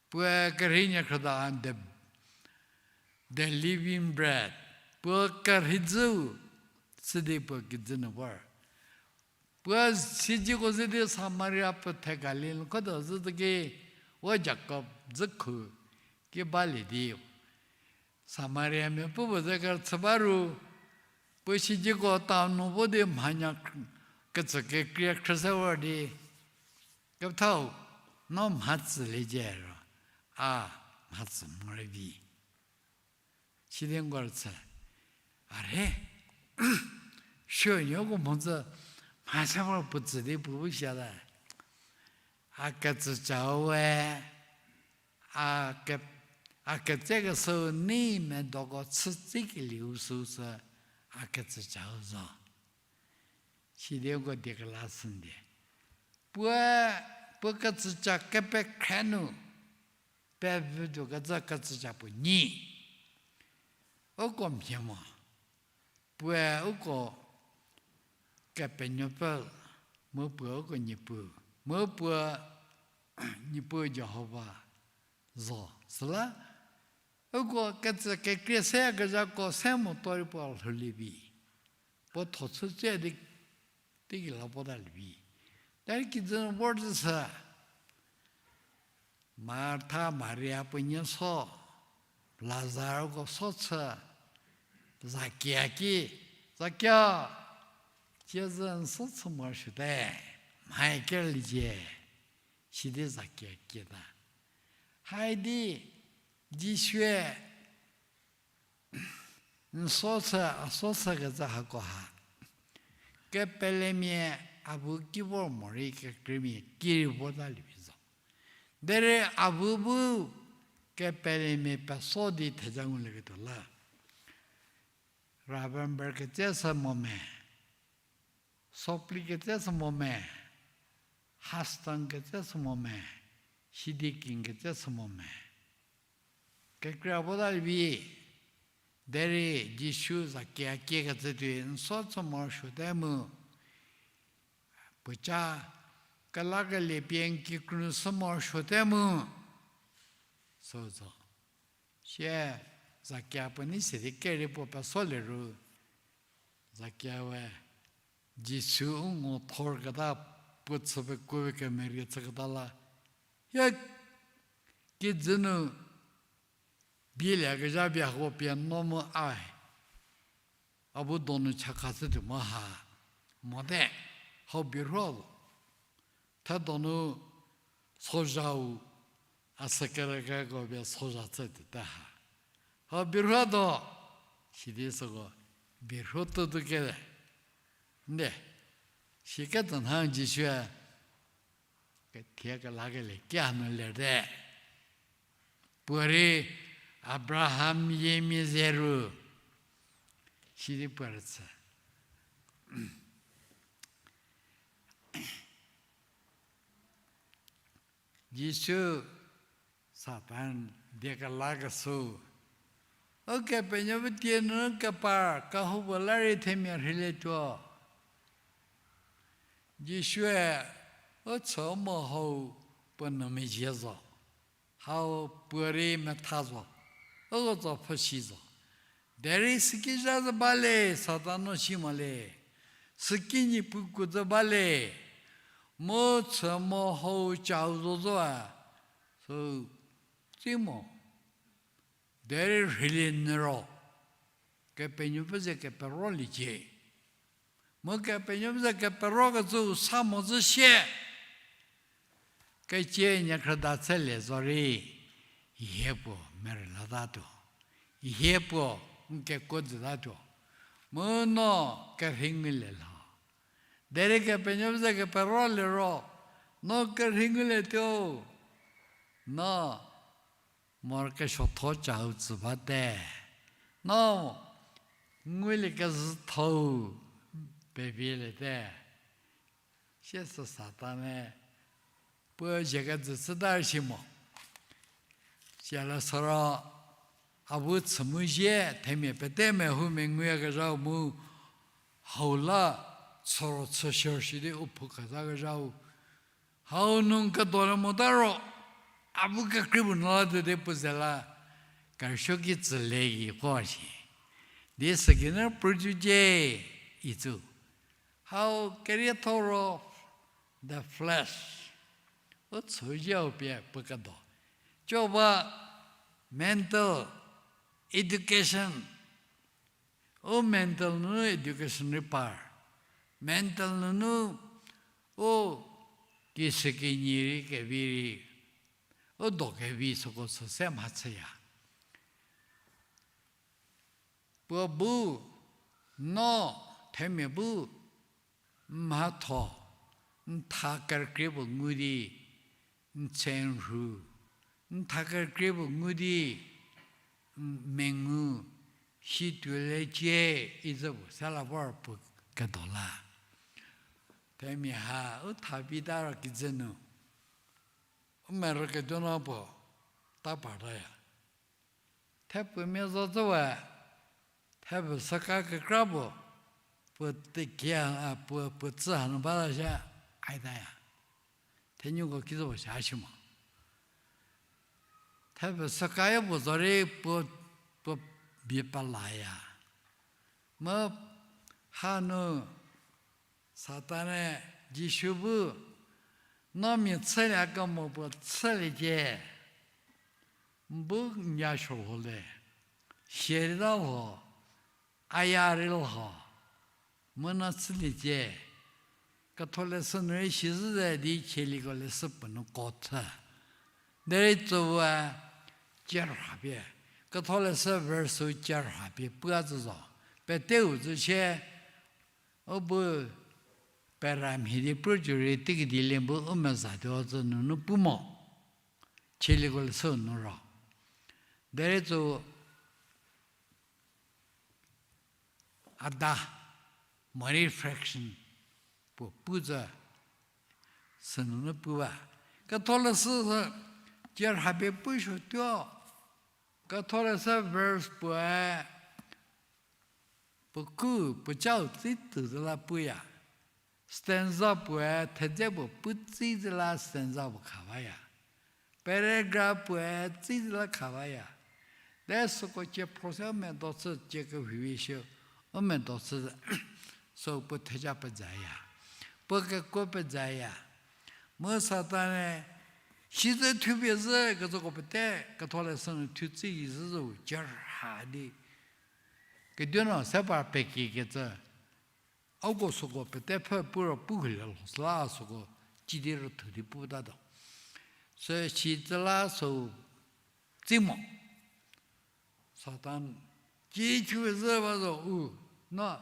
Puoe kerhei niekhrüda the, the living bread. Puo kerhei dzüu, sidi puo kijü nu vor. Puo siedzeko ze di Samaria puo the Galil khotuo zhü zhüki, vo Jakob dzükhu ki balie di. Samariamia pu puo ze kerüchü ba ru, puo siedzeko town nu vo di mhanya kecü kekrie khrüse vor di, kepethau, no mhatsüliecie ro, a mhatsü morei vi. Sidi n ko rüchü, a re, suonuoko mhodzü mhase vor puo tsü di puo bu siata. A kecücau we, a ke, a ketsekeshüu nei medoko chütsikelieu süu sü a kecücau zo. Sidi uko die kelashü ndie. Puoe, puo kecüca kepekhrü nu, pevütuo kecü kecüca puo nyi. Uko mhie mo. Puoe uko Kepenuopfü, mu puo uko Niepuu, mu puo Niepuu Jihova zo. Süla, uko kecü kekrie seyakezhako se motorei puo lhoulie vi. Puo tho chütse di Teigei la pota lievi. Derei kijü nu vor zü sü. Martha, Maria puo nie so, Lazarko so chü, Zakia ki, Zakia, cie zü n so chü morosuote, mha kerlie cie, sidi Zakia kieta. Haidi, Jisue, n so chü, a so chükecü hako ha. Kepelemia avu ki vor morei kekreimia ki rei vota lievi zo. Derei avu bu kepelemia peso di theja ngulieketuo la. Ravember ketse sü mo me, sopli ketse sü mo me, hastan ketse sü mo me, sidikin ketse sü mo me. Kekra vota lievi, derei Jisu Zakia kiekecü tuoi n so chü morosuote mu, puoca kelakelie pie n kikru nu sü morosuote mu, sü zo. Sie Zakia puo nei se di kerei puo pesolie ru, Zakia we Jisu u ngo thorketa, puo chü pekuo kemerie chüketa la, hie, kijü nu bielie kezha bia hako pie no mu a, a bu donu chakha chütuo mo ha, mote, hau bierhuo, the donu sozhau, a sükerekeko pie sozha chütuote ha, hau bierhuo do, sidi süko bierhuo tuotuo kele. Nde, sikecü nha Jisue kethie kelakelie kia nu lerte. Puorei Abraham yiemia ze ru, sidi puo rüchü. Jisu Satan die kelakeshüu, Ukepenuopfü tie nunu kepar kehoupuo la rei themia rheilietuo. Jisue u chü mo hau puo nu mezhie zo. Hau puorei metha zo. Uko tso pfhüsi zo. Derei süki zha zü bale, Satan no si mole. Süki niepu ku zü bale. Mu chü mo hau chau zo zo a, sü tsi mo. Derei rheilie nyü ro, Kepenuopfü ze keperoliecie. Mu Kepenuopfü ze keperokecüu sa mozü sie, kecie niekhrüda chülie zorei, hie puo merülatatuo, hie puo n kekuo jütatuo, mu no kerhei ngulie lho. Derei Kepenuopfü ze keperoliero, no kerhei ngulietuo, no morokesuotho chau tsü bate. No ngulie kezhüthou pevieliete. Siesü Satan-e puo zie kejü chüta shi mo. Siala süro, a bu chü mu zie themia pete mehou menguyakezhau mu, hau la chüro chüshü shi di u phou khazakezhau, hau nu n kedo le mota ro, a bu kekrei puo nu la tuo di puo ze la, kerüsuo ki tsülie iko shi. Di süki nu pruju cie, itsu. Hau kerietho ro, the flesh, u chüzieu pie puo kedo. Coba mental education, u mental nunu education rei par. Mental nunu u kishükinyi rei kevi rei, u do kevi süko sü se mhachüya. Puo bu, no, themia bu, n mhatho, n tha kerükrie puo ngu di, n tsenrhu, n tha kerükrie puo ngu di, n mengu, si tuoliecie, izü puo sela vor puo kedo la. Themia ha u tha vita ro kijü nu, u merüketuo no puo ta partaya. Thepuo mia zo zü we, thepfü süka kekra puo, puo tekia, a, puo, puo tsü hanu bata shie, aitaya. Thenuko ki zo puo sha shi mo. Thepfü süka yo puo zorei puo, puo bie pelaya. Mu hanu Satan-e Jisu bu, no mia chülie kemo puo chüliecie, n bu n ya suo ho le, sie rei ta lho, a ya rei lho, mu no chüliecie, Ketholeshü nu rei si zhü ze di chieliko leshü puo nu ko chü. Derei tso-e, cie rhapie, Ketholeshü verse-u cie rhapie pu a tsü zo. Peteu tsü sie, u bu pera mhie di prucü rei teikedilie bu u meza tuo tsü nunu pu mo. Chieliko leshü nu ro. Derei tso a da, morei fraction puo pu tsü, sünunu pu ba. Ketholeshü sü cie rhapie pu suotuo. Ketholeshü verse puoe puo ku, puo cau tsi tuo zü la puya. Stanza puoe thedze puo pu tsi zü la stanza puo kha baya. Paragraph puoe tsi zü la kha baya. Te süko cie phro se u medo chü cie kehouvi shi, u medo chü, sü puo theja pezaya. Puo kekuo pezaya. Mu Satan-e, si zü thupie zhü kecüko pete, Ketholeshü nu thu tsü yi zhü zhü cie rha di. Kediu no se par pekikecü. Uko süko pete pfü pu ro pu hulie lho süla süko cidi rüthu di putatuo. Sü si tsü la sü tsi mo. Satan, ki thu zhü ba zo u, no,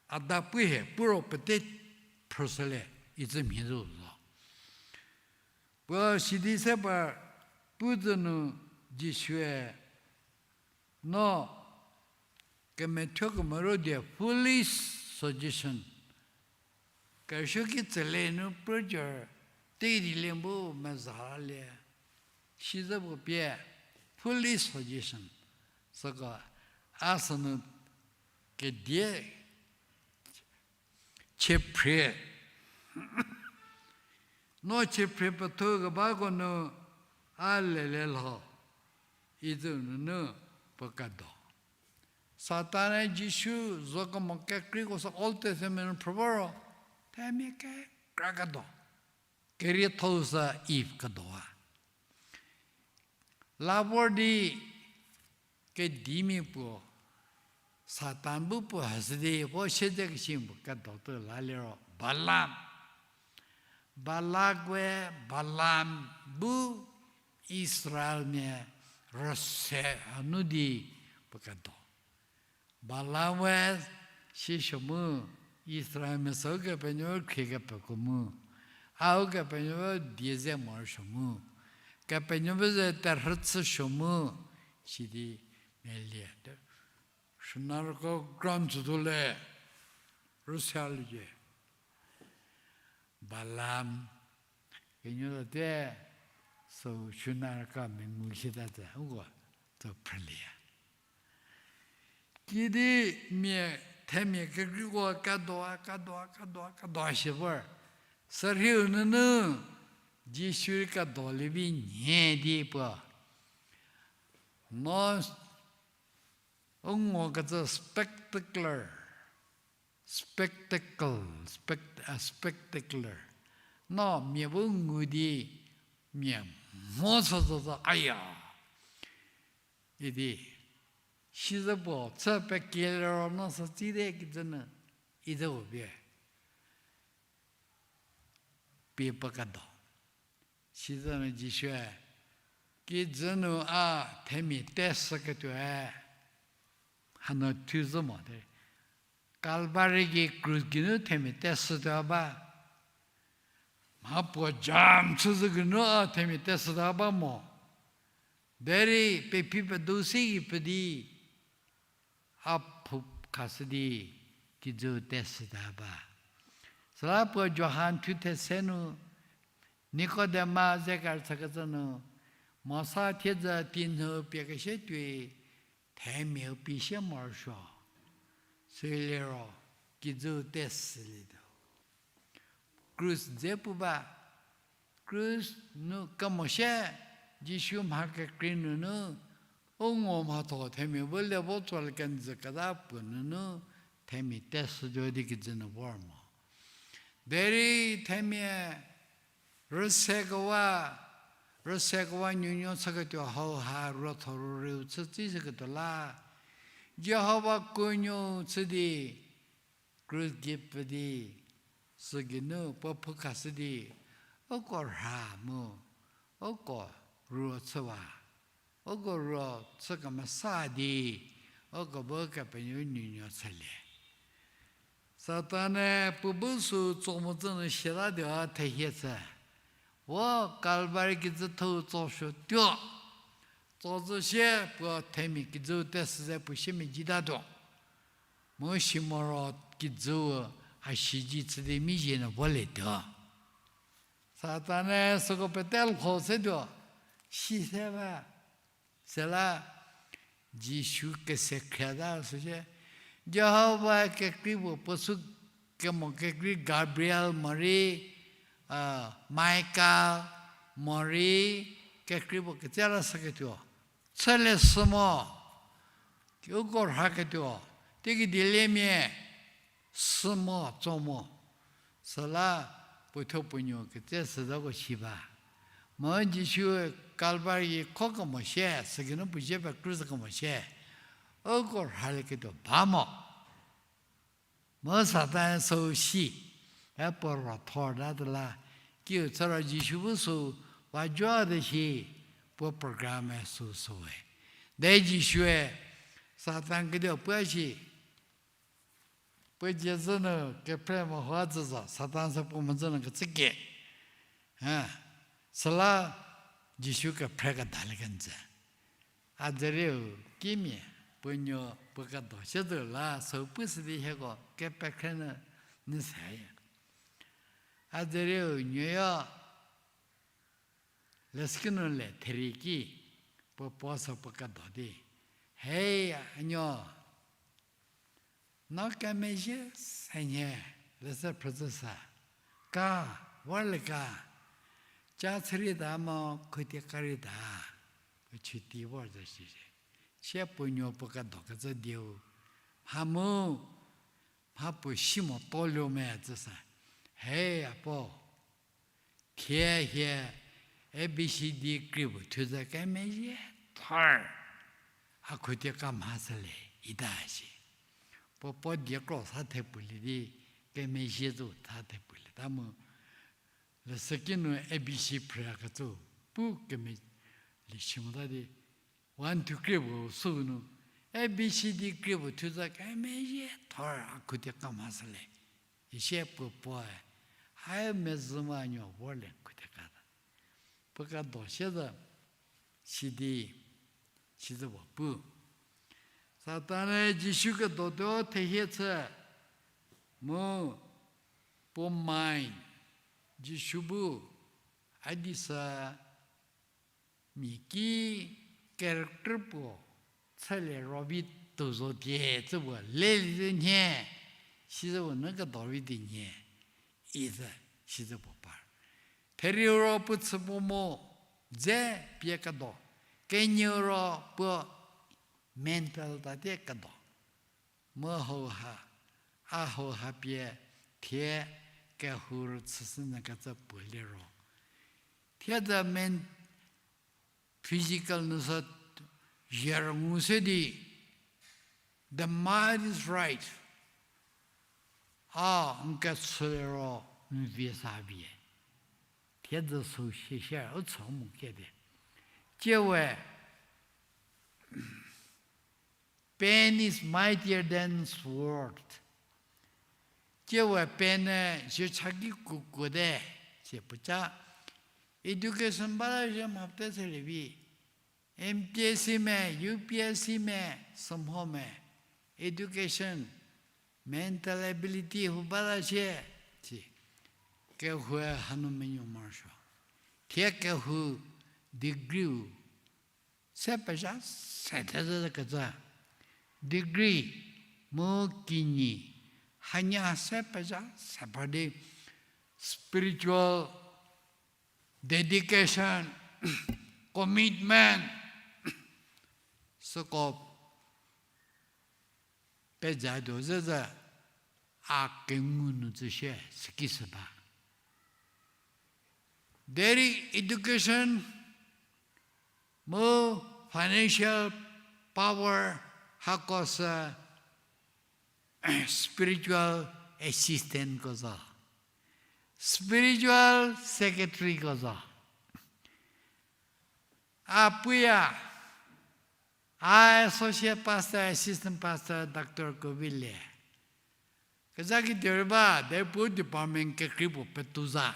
a da pu hie pu ro pete phrüshülie, itsü mhie zo zo. Puo sidi se par pu zü nu Jisue, no, kemethuo kemero die foolish suggestion. Kerüsuo ki tsülie nu prucü teikedilie bu meza lalie. Si zhü puo pie foolish suggestion. Süko a sünu kedie chiephrie. No chiephrie pethu kebako nu a lelie lho. Itsü nunu puo kedo. Satan-e Jisu zo kemo kekreiko sü Old Testament nu phrü vo ro, themia kekra kedo. Kerietho-u sü Eve kedowa. La vor di kedimia puo, Satan bu puo hüshü di vo siedze kesimia puo kedo tuo la liro Balaam. Balak we Balaam bu Israelmia rüse hanu di puo kedo. Balaam we siesuo mu, Israelmia sü Ukepenuopfü khrie kepeko mu, a Ukepenuopfü die ze morosuo mu, Kepenuopfü ze terhü chüsuo mu, sidi melie. Süna rüko ground tsütuo le, rüse a liecie. Balaam, kenuo zote, sü süna rüka mengu sieta tse, uko, tso phrülieya. Kidi mia, themia kekreiko kedoa, kedoa, kedoa, kedoa shi vor. Sürheiu nunu, Jisu rei kedolie vi nhie di puo. No u ngokecü spectacular, spectacle, spect-, a, spectacular. No mia bu ngu di mia mho sü zozo, aya. Idi, sizo puo chü pekieliro no sü tsite kijü nu, idi u pie. Pie puo kedo. Sizü nu Jisue, kijü nu a themia teshüketuoe, hanu thuzhü mo te. Kalvari ki krus geinu themia teshütuo ba. Mha puo jam chüzhü geinu a themia teshütuo ba mo. Derei pephi pedo si ki pedi, a phu khashü di kijü teshüta ba. Süla puo Johan thuthe se nu, Nikodema ze kerüchükecü nu, Mosa thiedzü tinyhü pie kese tuoi, themiau pie sie morosuo. Süliro, kijü teshülietuo. Krus dze pu ba, krus nu kemo sie, Jisu mha kekrei nunu, u ngo mhatho themia bu le vo tsolie kenjü keta puo nunu, themia teshütuo di kijü nu vor mo. Derei themia rüsekewa, rüsekewa nuonuo chüketuo hauha ruotho rürieu chü tsishüketuo la, Jihova kuonuo chü di, krus gei pfü di, sügeinu puo pfhü khashü di, uko rha mu, uko ruo chüwa, uko ruo chü kemesa di, uko bu Kepenuopfü nuonuo chülie. Satan-e puo bu sü tso mhodzü nu siatatuo thehie chü. Vo Kalvari kijüthou tsosuotuo. Tso zü sie puo themia kijüu teshü ze puo siemedzitatuo. Mu si moro kijüu a siji chü di mizhie nu volietuo. Satan-e süko pete lho setuo, si se ba. Süla Jisu kese khrieta süsie, Jihova kekrei puo puo sü kemo kekrei Gabriel morei, a, Michael morei kekrei puo ketse la shüketuo, chülie sü mo, uko rhaketuo, teiki dieliemia sü mo tso mo. Süla puothuo puo nuo ketse süzako si ba. Mu Jisu Kalvari kho kemo sie, sügeinu puo zie pekrüzhü kemo sie, uko rhalieketuo ba mo. Mu Satan süu si, e puo ro thor ta tuo la, kiu chüro Jisu bu sü va joa te shi, puo program-e sü süwe. De Jisue Satan kediu puo shi, puo dzie zü nu kephre mo hua zü zo, Satan sü puo mhodzü nu kechükie. Süla Jisu kephre kedalie kenjü. A dzürieu kimia puo nuo puo kedo siezü la süu pushü di hieko kepekhre nu, nu se. A dzürieu nuoyo leshüki nu le therie ki, puo puo sü puo kedo di, Hei, a nuo, no kemezhie se nhie, leshü phrüzhü sa, ka, vorlie ka, ca chürieta mo khutie karieta, puo chüti vor zü shi. Sie puo nuo puo kedokecü dieu, mha mu, mha puo si mo to luo me zü sa, Hei, a puo, thie hie A B C D krie puo thu zü kemezhie thor, a khutie ka mhashülie, ita shi. Puo puo die kro sa thepulie di, kemezhie zo tha thepulieta mu, leshüki nu A B C phrüyakecü pu kemezhie si mota di, one two krie puo süu nu, A B C D krie puo thu zü kemezhie thor, a khutie ka mhashülie. Isie puo puoe, Hai, mezhü ma, nuo vorlie, khutie kata. Puo kedo siezü, sidi, sizü puo pu. Satan-e Jisu kedotuo thehie chü, mu puo mind, Jisu bu, a di sü, mia ki character puo chülie ro vi tuo zo tie cü puo lelie di nhie, sizü puo nu kedo vi di nhie, izü, sizü puo par. Therieu ro puo chü puo mo, dze pie kedo, kenieu ro puo mental ta tie kedo. Mu hauha, a hauha pie thie kehou rüchüshü nyü kecü puo liro, thiedzü men-, physical nu sü zhie rüngou se di, the mind is right, a n kechü liro n vie sa vie. Thiedzü sü shie shie u chü mo kiedi, tsie we, Pen is mightier than sword. Tsie we pen-e zhie cha ki kukuote, sie puoca. Education bata zhie mha pete selie vi, M P S C me, U P S C me, sümho me, education, mental ability hu bata zhie, si, kehoue hanu menuo morosuo. Thie kehou degree-u se pezha se thezhü kecü, degree mu kinyi hanie se pezha se par di, spiritual dedication, commitment, süko pezha tuo zhüzhü, a kengu nu tsü shie, süki sü ba. Derei education mu financial power hako sü spiritual assistantko zo, spiritual secretaryko zo. A puya, a associate pastor, assistant pastor, doctorko vi le. Kezha ki derei ba, derei puo department kekrei puo petou za.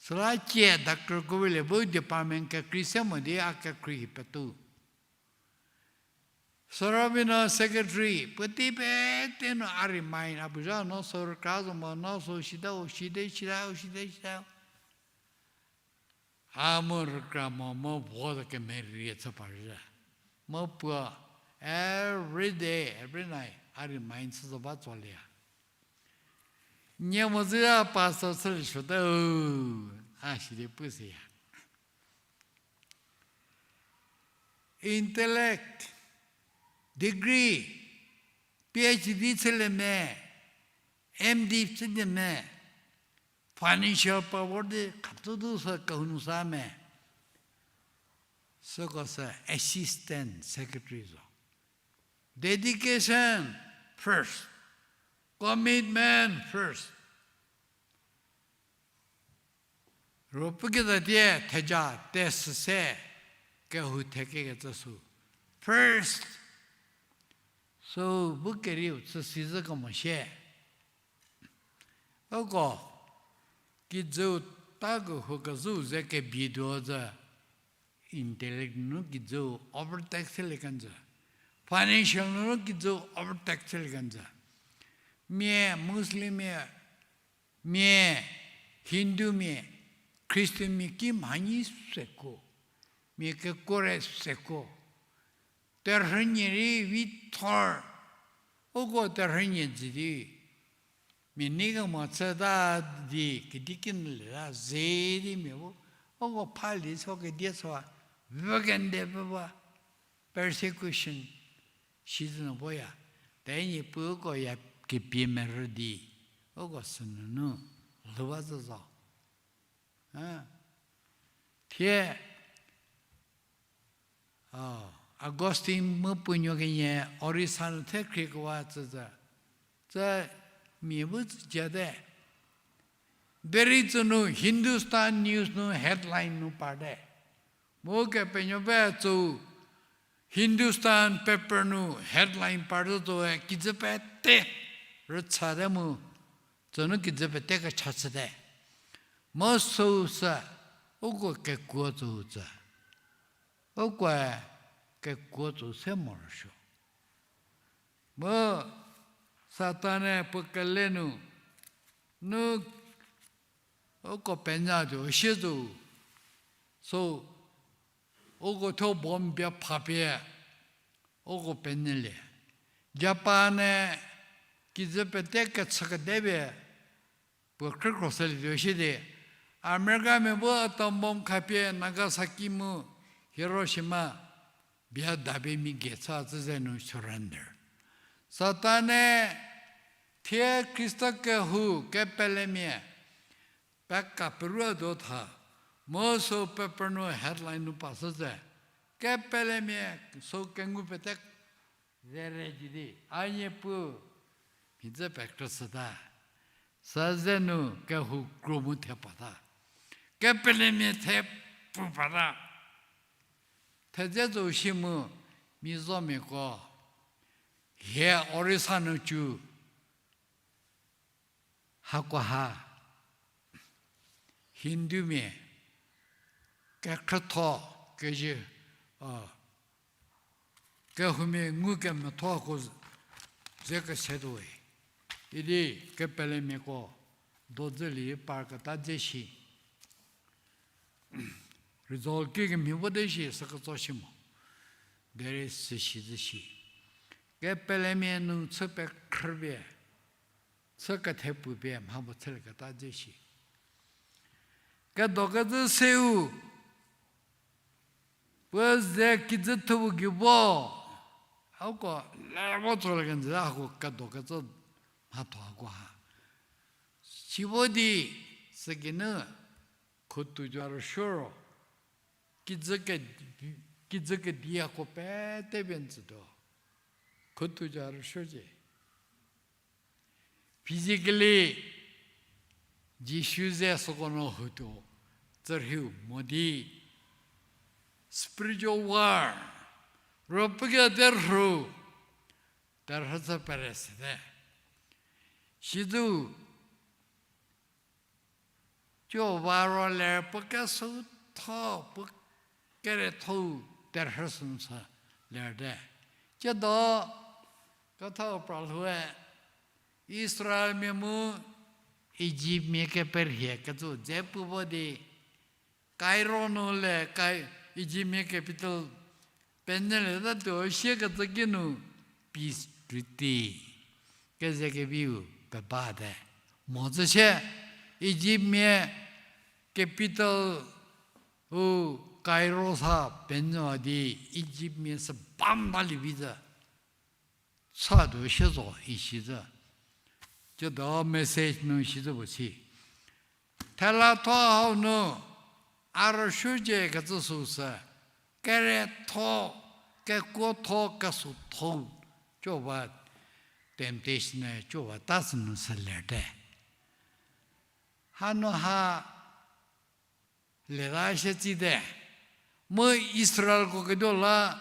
Süla cie doctorko vi le bu department kekrei se mo di a kekrei hi petou. Sü rübei no secretary, puotei pete nu a remind, a puo zha no sü rükra zo mo, no sü shita u shite shita u shite shita. A mu rükra mo, mu vo zo kemerie chü parzhü. Mu puo every day, every night, a remind chü zo ba tsolie. Nie mo zhü ya pastor chülie suote, a sidi pu seya. Intellect, degree, PhD chülie me, MD chülie me, financial power di khaptu du sü kehou nu sa me. Süko sü assistant secretary zo. Dedication first. Commitment first. Ruopfü keza tie theja tesü se kehou thekekecü sü. First. Sü bu kerieu chü si zhü kemo shie. Uko, kijüu ta kehou kezhüu ze kebie tuo zü, intellect nunu kijüu overtake chülie kenjü. Financial nunu kijüu overtake chülie kenjü. Mia Muslimmia, mia Hindumia, Christianmia ki mhanyi seko, mia kekuo re seko. Terhünyie rei vithor, uko terhünyie jü di, mia nei kemo chüta di kedi kinu le la ze di mia bu, uko phalie so kedie so, vükende pfü ba, persecution, sizü nu boya, te Niepuu uko ya kepie merü di, uko sünunu lhou ba zhü zo. Thie Augustine mu puo nuo kenie Orissa nu the khriekewa tsüzü, tsü mia bu tsü jate. Derei tsünu Hindustan News nu headline nu parte. Mu Kepenuopfü tsü Hindustan paper nu headline parte tsoe kijü pete rüchate mu, tsünu kijü pete kecha chüte. Mu süu sü, uko kekuo tsüu tsü. Ukoe kekuo tsü se morosuo. Mu Satan-e puo kele nu, nu uko penyü tuo sie zo. So, uko thuo bomb pie phapie, uko penyülie. Japan-e kijü pete kechü kedepie, puo khrükhro shülietuo sie di, Americamia bu atom bomb khapie Nagasaki mu Hiroshima bia dapie mi gei chü tsü ze nu surrender. Satan-e thie Khrista kehou kepelemia peka peruo do tha, mu sü paper nu headline nu pashü ze, kepelemia sü kengu pete zere jü di, a Niepuu, mhidzü pekrüshüta. Sü ze nu kehou kro mu the pata. Kepelemia the pu pata. Thedze zo shi mu, Mizomiako, hie Orissa nu cu, hakoha Hindumia kekhrütho kezhü, kehoumia ngu kemetho hako ze kese tuoe. Idi kepelemiako dodzülie parketa dze shi. Result ki kemhie vote shi sü ketso shi mo. Derei süshi zhü shi. Kepelemia nu chü pekhrüpie, chü kethepu pie mha puo chülieketa dze shi. Kedokecü seu, puo ze kijü thuo gei vo, hako le vo tsolie kenjü hako kedokecü mhathoko ha. Sibo di, sügeinu, khutuo ja rüsuo ro, kijü ke, kijü kediako pete pie n tsütuo. Khutuo ja rüsuocie. Physically, Jisu ze süko nu hutuo, tsürhiu mo di. Spiritual war, ruopfü ke terhu, terhü chü pere sete. Sidu, Jihova ro ler puo kesütho, puo keretho terhü sünu sa lerte. Tsiedo, ketho pra lhoue, Israelmia mu Ijiptmia keperhie kecü dze pu vo di, Cairo nu le, Ijiptmia capital penyülietatuo siekecü ki nu peace treaty kezekeviu pebate. Mhodzü sie Ijiptmia capital u Cairo sa penyü di Ijiptmia sü bam balie vi zü. Satuo sie zo isi zü. Tsiedo message nu isi zü puo si. Thelatho hau nu a rüsuocie kecü süu sü, keretho, kekuotho, kesütho, Jihova temptation-e Jihova ta sünu sü lerte. Hanu ha leta sie tsite. Mu Israelko ketuo la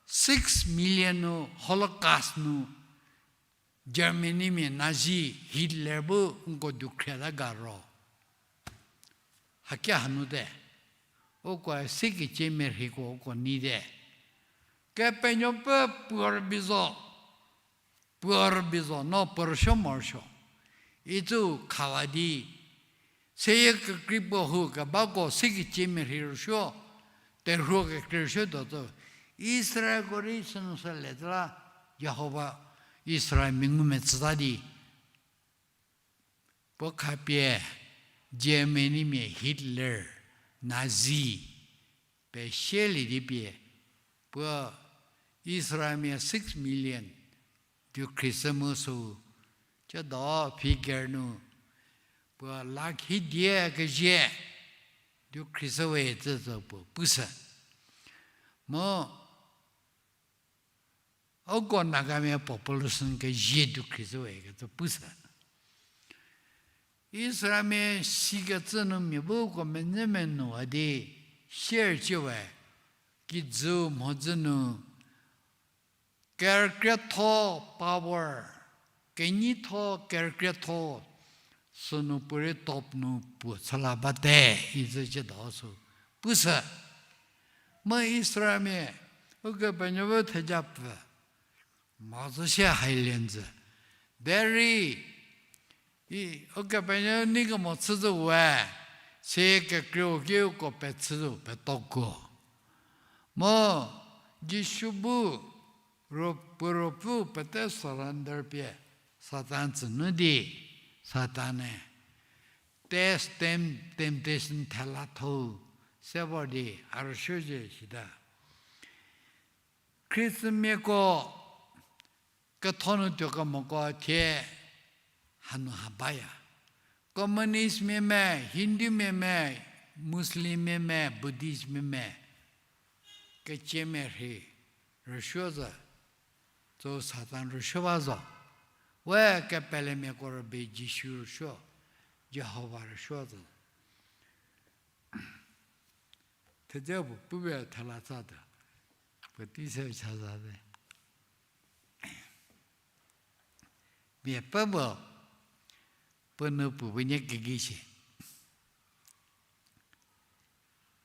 six million nu Holocaust nu Germanymia Nazi Hitler bu nko dukhriata ga ro. Hakia hanu te. Uko sikicie merheiko uko nite. Kepenuopfü puo rübei zo. Puo rübei zo, no puo rüsuo morosuo. Icü khawa di, seyie kekrei puo hu kebako sikicie merhei rüsuo, terhuo kekrei rüsuo tuo zo. Israelko rei sünu sü le zü la, Jihova Israelmia ngumetsüta di. Puo khapie, Germanymia Hitler, Nazi, pesielie di pie, puo Israelmia six million dukhrisü mu sü, tsiedo figure nu, puo lakhi die kezie dukhrisü we zü zo puo pushü. Mu, uko Nagamia population kezie dukhrisü we kecü pushü. Israelmia sikecü nu mia bu uko menyü menuo di share chie we, kijü mhodzü nu, kerükrietho power, kenyitho kerükrietho, sünu puorei top nu puo chüla bate, izü tsiedo sü pushü. Mu Israelmia, Ukepenuopfü theja pfü, mhodzü sie hailie zü. Derei, Ukepenuopfü nei kemo chü zü we, sie kekreiu ki uko pechü zü petoko. Mu, Jisu bu, ro, puo ruopfü pete surrender pie, Satan tsünu di, Satan-e test, tem-, temptation thela tho, se vor di a rüsuo zhie sita. Khristamiako ketho nu tuo kemoko thie hanu ha baya. Communistmia me, Hindumia me, Muslimmia me, Buddhistmia me, kecie merhei rüsuo zü, tsü Satan rüsuo ba zo. We kepelemiako rübei Jisu rüsuo, Jihova rüsuo zü. Thedze puo pupie thela tsa tuo. Puotei se cha zate. Mia pfü puo, puo nupuo puo nie kegei shie.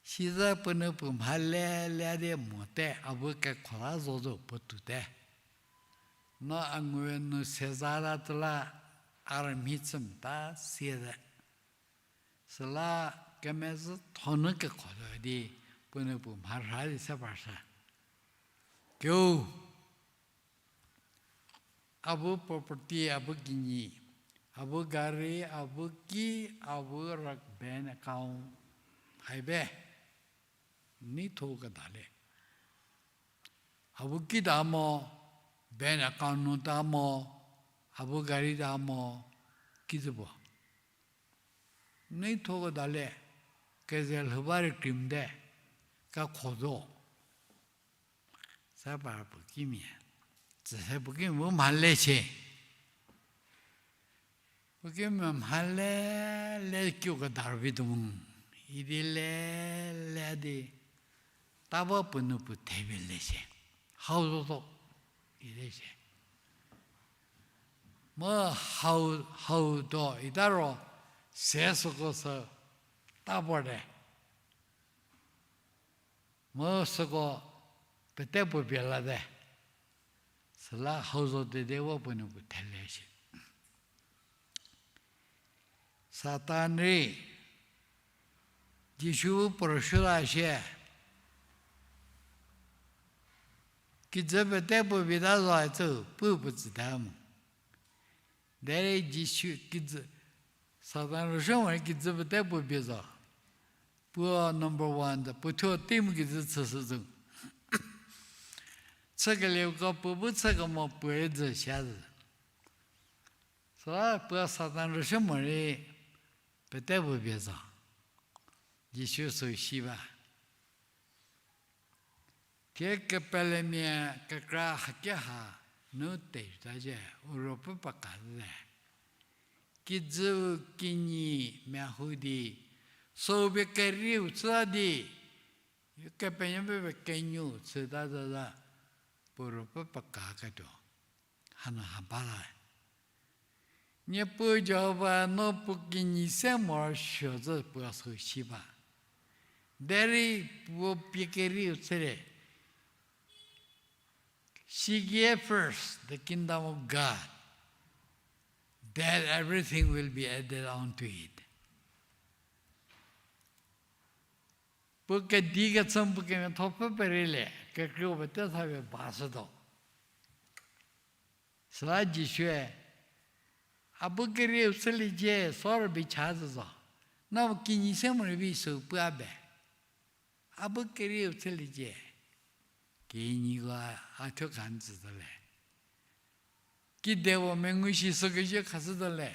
Sizü puo nupuo mha le le di mote, a bu kekho la zo zo puo tuote. No a ngu nu seza la tü la, a rümhi chü mota siete. Süla kemezhü thonu kekho tuo di, puo nupuo mharha di se parsa. Keu, a bu property, a bu kinyi, a bu gari, a bu ki, a bu rak bank account, haibe, neitho keda le. A bu ki ta mo, bank account nu ta mo, a bu gari ta mo, kijü puo. Nei thoko dale, keze lhü ba rei krimte, ka kho zo. Sa par puo kimia. Tsüse puo kimia bu mhale shie. Puo kimia mhale, le kiu kedar vi tuo mu. Idi le, le di. Tavo puo nu puo thevi le shie. Hau zo zo. Idi shie. Mu hau, hau do ita ro, se süko sü ta vorte. Mu süko pete puo pie late. Süla hau zo tete vo puo nu puo thele shie. Satan rei, Jisu puo rüshü la shie. Kijü pete puo pie ta zo icü, pu puo tsüta mu. Derei Jisu kijü, Satan rüshü mo kijü pete puo pie zo. Puo number one ta, puo thuo team kijü chüshü zo. Chükelieko puo bu chükemo puo rei dzü shie zü. Süla puo Satan rüshü morei pete puo pie zo. Jisu sü si ba. Thie kepelemia kekra haki ha nu teta zhie, u ruopfü peka zhie. Kijüu kinyi mia hu di, süu pie kerieu chü di, Kepenuopfü pie kenuo chüta zhüzha, puo ruopfü pekaketuo. Hanu ha ba la. Niepuu Jihova no puo kinyi se morosuo zhü puo sü si ba. Derei puo pie kerieu chülie. Seek ye first the kingdom of God, that everything will be added unto it. Puo kedi kechü puo kemiatho pfü pereilie, kekreiu pete tha pie ba shütuo. Süla Jisue, a bu kerieu chüliecie, sorü bi cha zhü zo. No kinyi se morei vi sü pu a be. A bu kerieu chüliecie. Kinyiko a thuo kha n tsütuo le. Kidepuo mengu shi sü kezhie khashütuo le.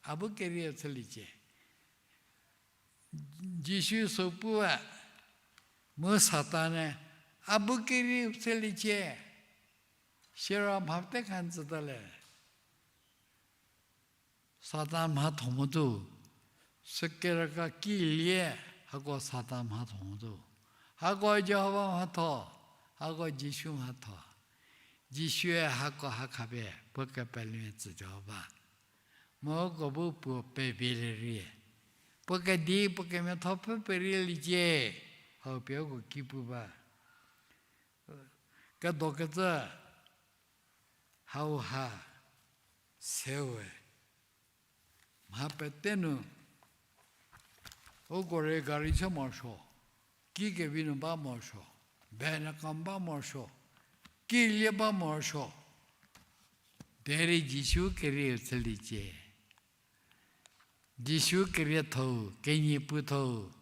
A bu kerieu chüliecie. Jisu sü pu a, mu Satan-e, a bu kerieu chüliecie. Siro mha pete kha n tsütuo le. Satan mhatho motuo, sükeraka kilie, hako Satan mhatho motuo. Hako Jihova mhatho, hako Jisu mhatho. Jisue hako ha khapie puo kepelemia tsütuo ba. Mu uko bu puo pevilie rie. Puo kedi puo kemiatho pfü perieliecie, hau pie uko ki pu ba. Kedokecü hauha sewe. Mha pete nu, uko rei gari se morosuo, kikevi nu ba morosuo, bene kam ba morosuo, kilie ba morosuo, derei Jisu kerieu chüliecie. Jisu kerietho-u, kenyi puotho-u,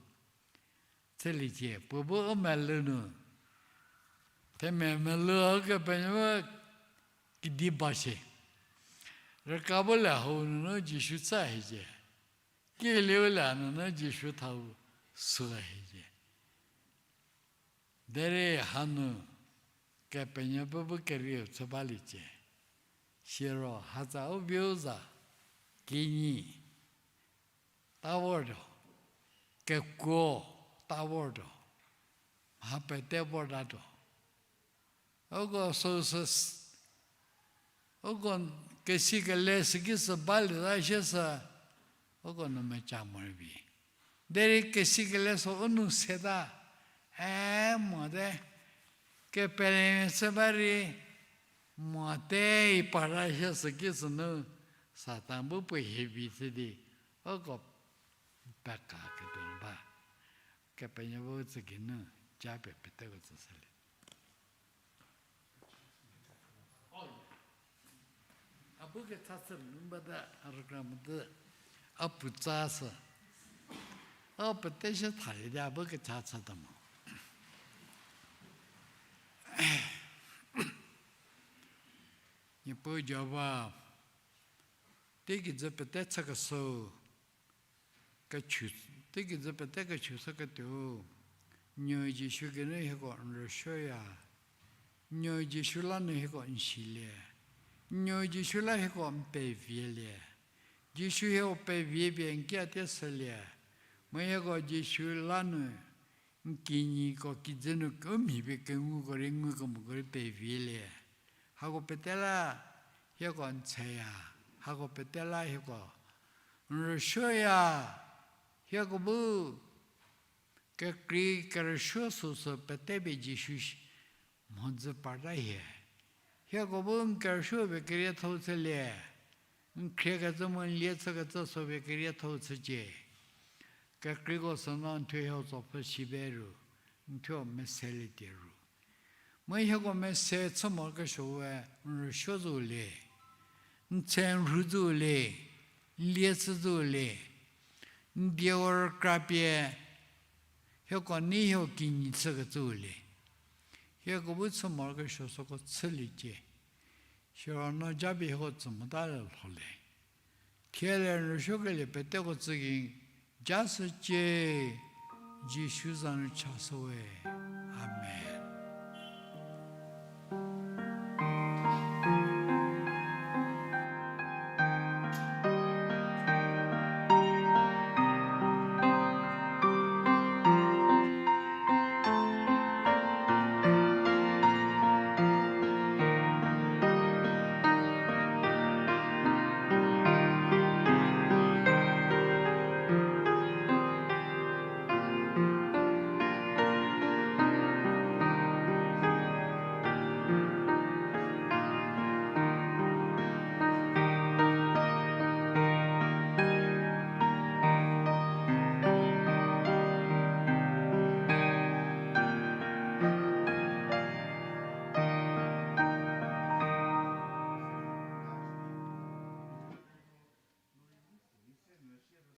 chüliecie, puo bu u melou nu. Themia melou Ukepenuopfü kedi ba shie. Rüka bu le hau nunu Jisu chü hiecie. Kilieu le nunu Jisu thau sü hiecie. Derei hanu Kepenuopfü bu kerieu chü baliecie. Siro hatsa u viu za kinyi ta vortuo, kekuo ta vortuo, mha pete vortatuo. Uko süsü, uko kesikele süki sü balieta shie sü, uko nu meca morei vi. Derei kesikele sü u nou seta, e mote, kepelemia se ba rei, mote i para shie süki sünu, Satan bu puo hie vi chü di, uko pekaketuo nu ba. Kepenuopfü tsü geinu, japie peteko tsüshülie. A bu kecha chü nu bata, a rükra mote, a puotsa sü. A pete shie thalie di a bu kecha chüta mo. Niepuu Jihova, Teikijü pete chükeshüu, kechu, teikijü pete kechu shüketuou, nuo Jisu geinu hieko n rüsuoya. Nuo Jisu la nu hieko n silie. Nuo Jisu la hieko n pevielie. Jisu hieko pevie pie n kiatie shülie. Mu hieko Jisu la nu n kinyiko kijü nu u mhi pie kenguko rei ngukemoko rei pevielie. Hako pete la hieko n tsheya. Hako pete la hieko n rüsuoya. Hieko bu kekrei kerüsuo süsü pete pie Jisu mhodzü parta hie. Hieko bu n kerüsuo pie keriethou chülie. N khriekecü mu n lie chükecü sü pie keriethou chücie. Kekreiko süno n thuo hieko tsopfü si be ru, n thuo meselietie ru. Mu hieko mese chü morokesuo we n rüsuo zü le, n tse n rhu zü le, n lie chü zü le, n dieu rükra pie hieko nei hieko kinyi chükecü le. Hieko bu chü morokesuo süko chüliecie. Siro no japie hieko tsü mota le lho le. Thie le n rüsuokelie peteko tsü gei ja shücie, Jisu za nu chashü we. Amen.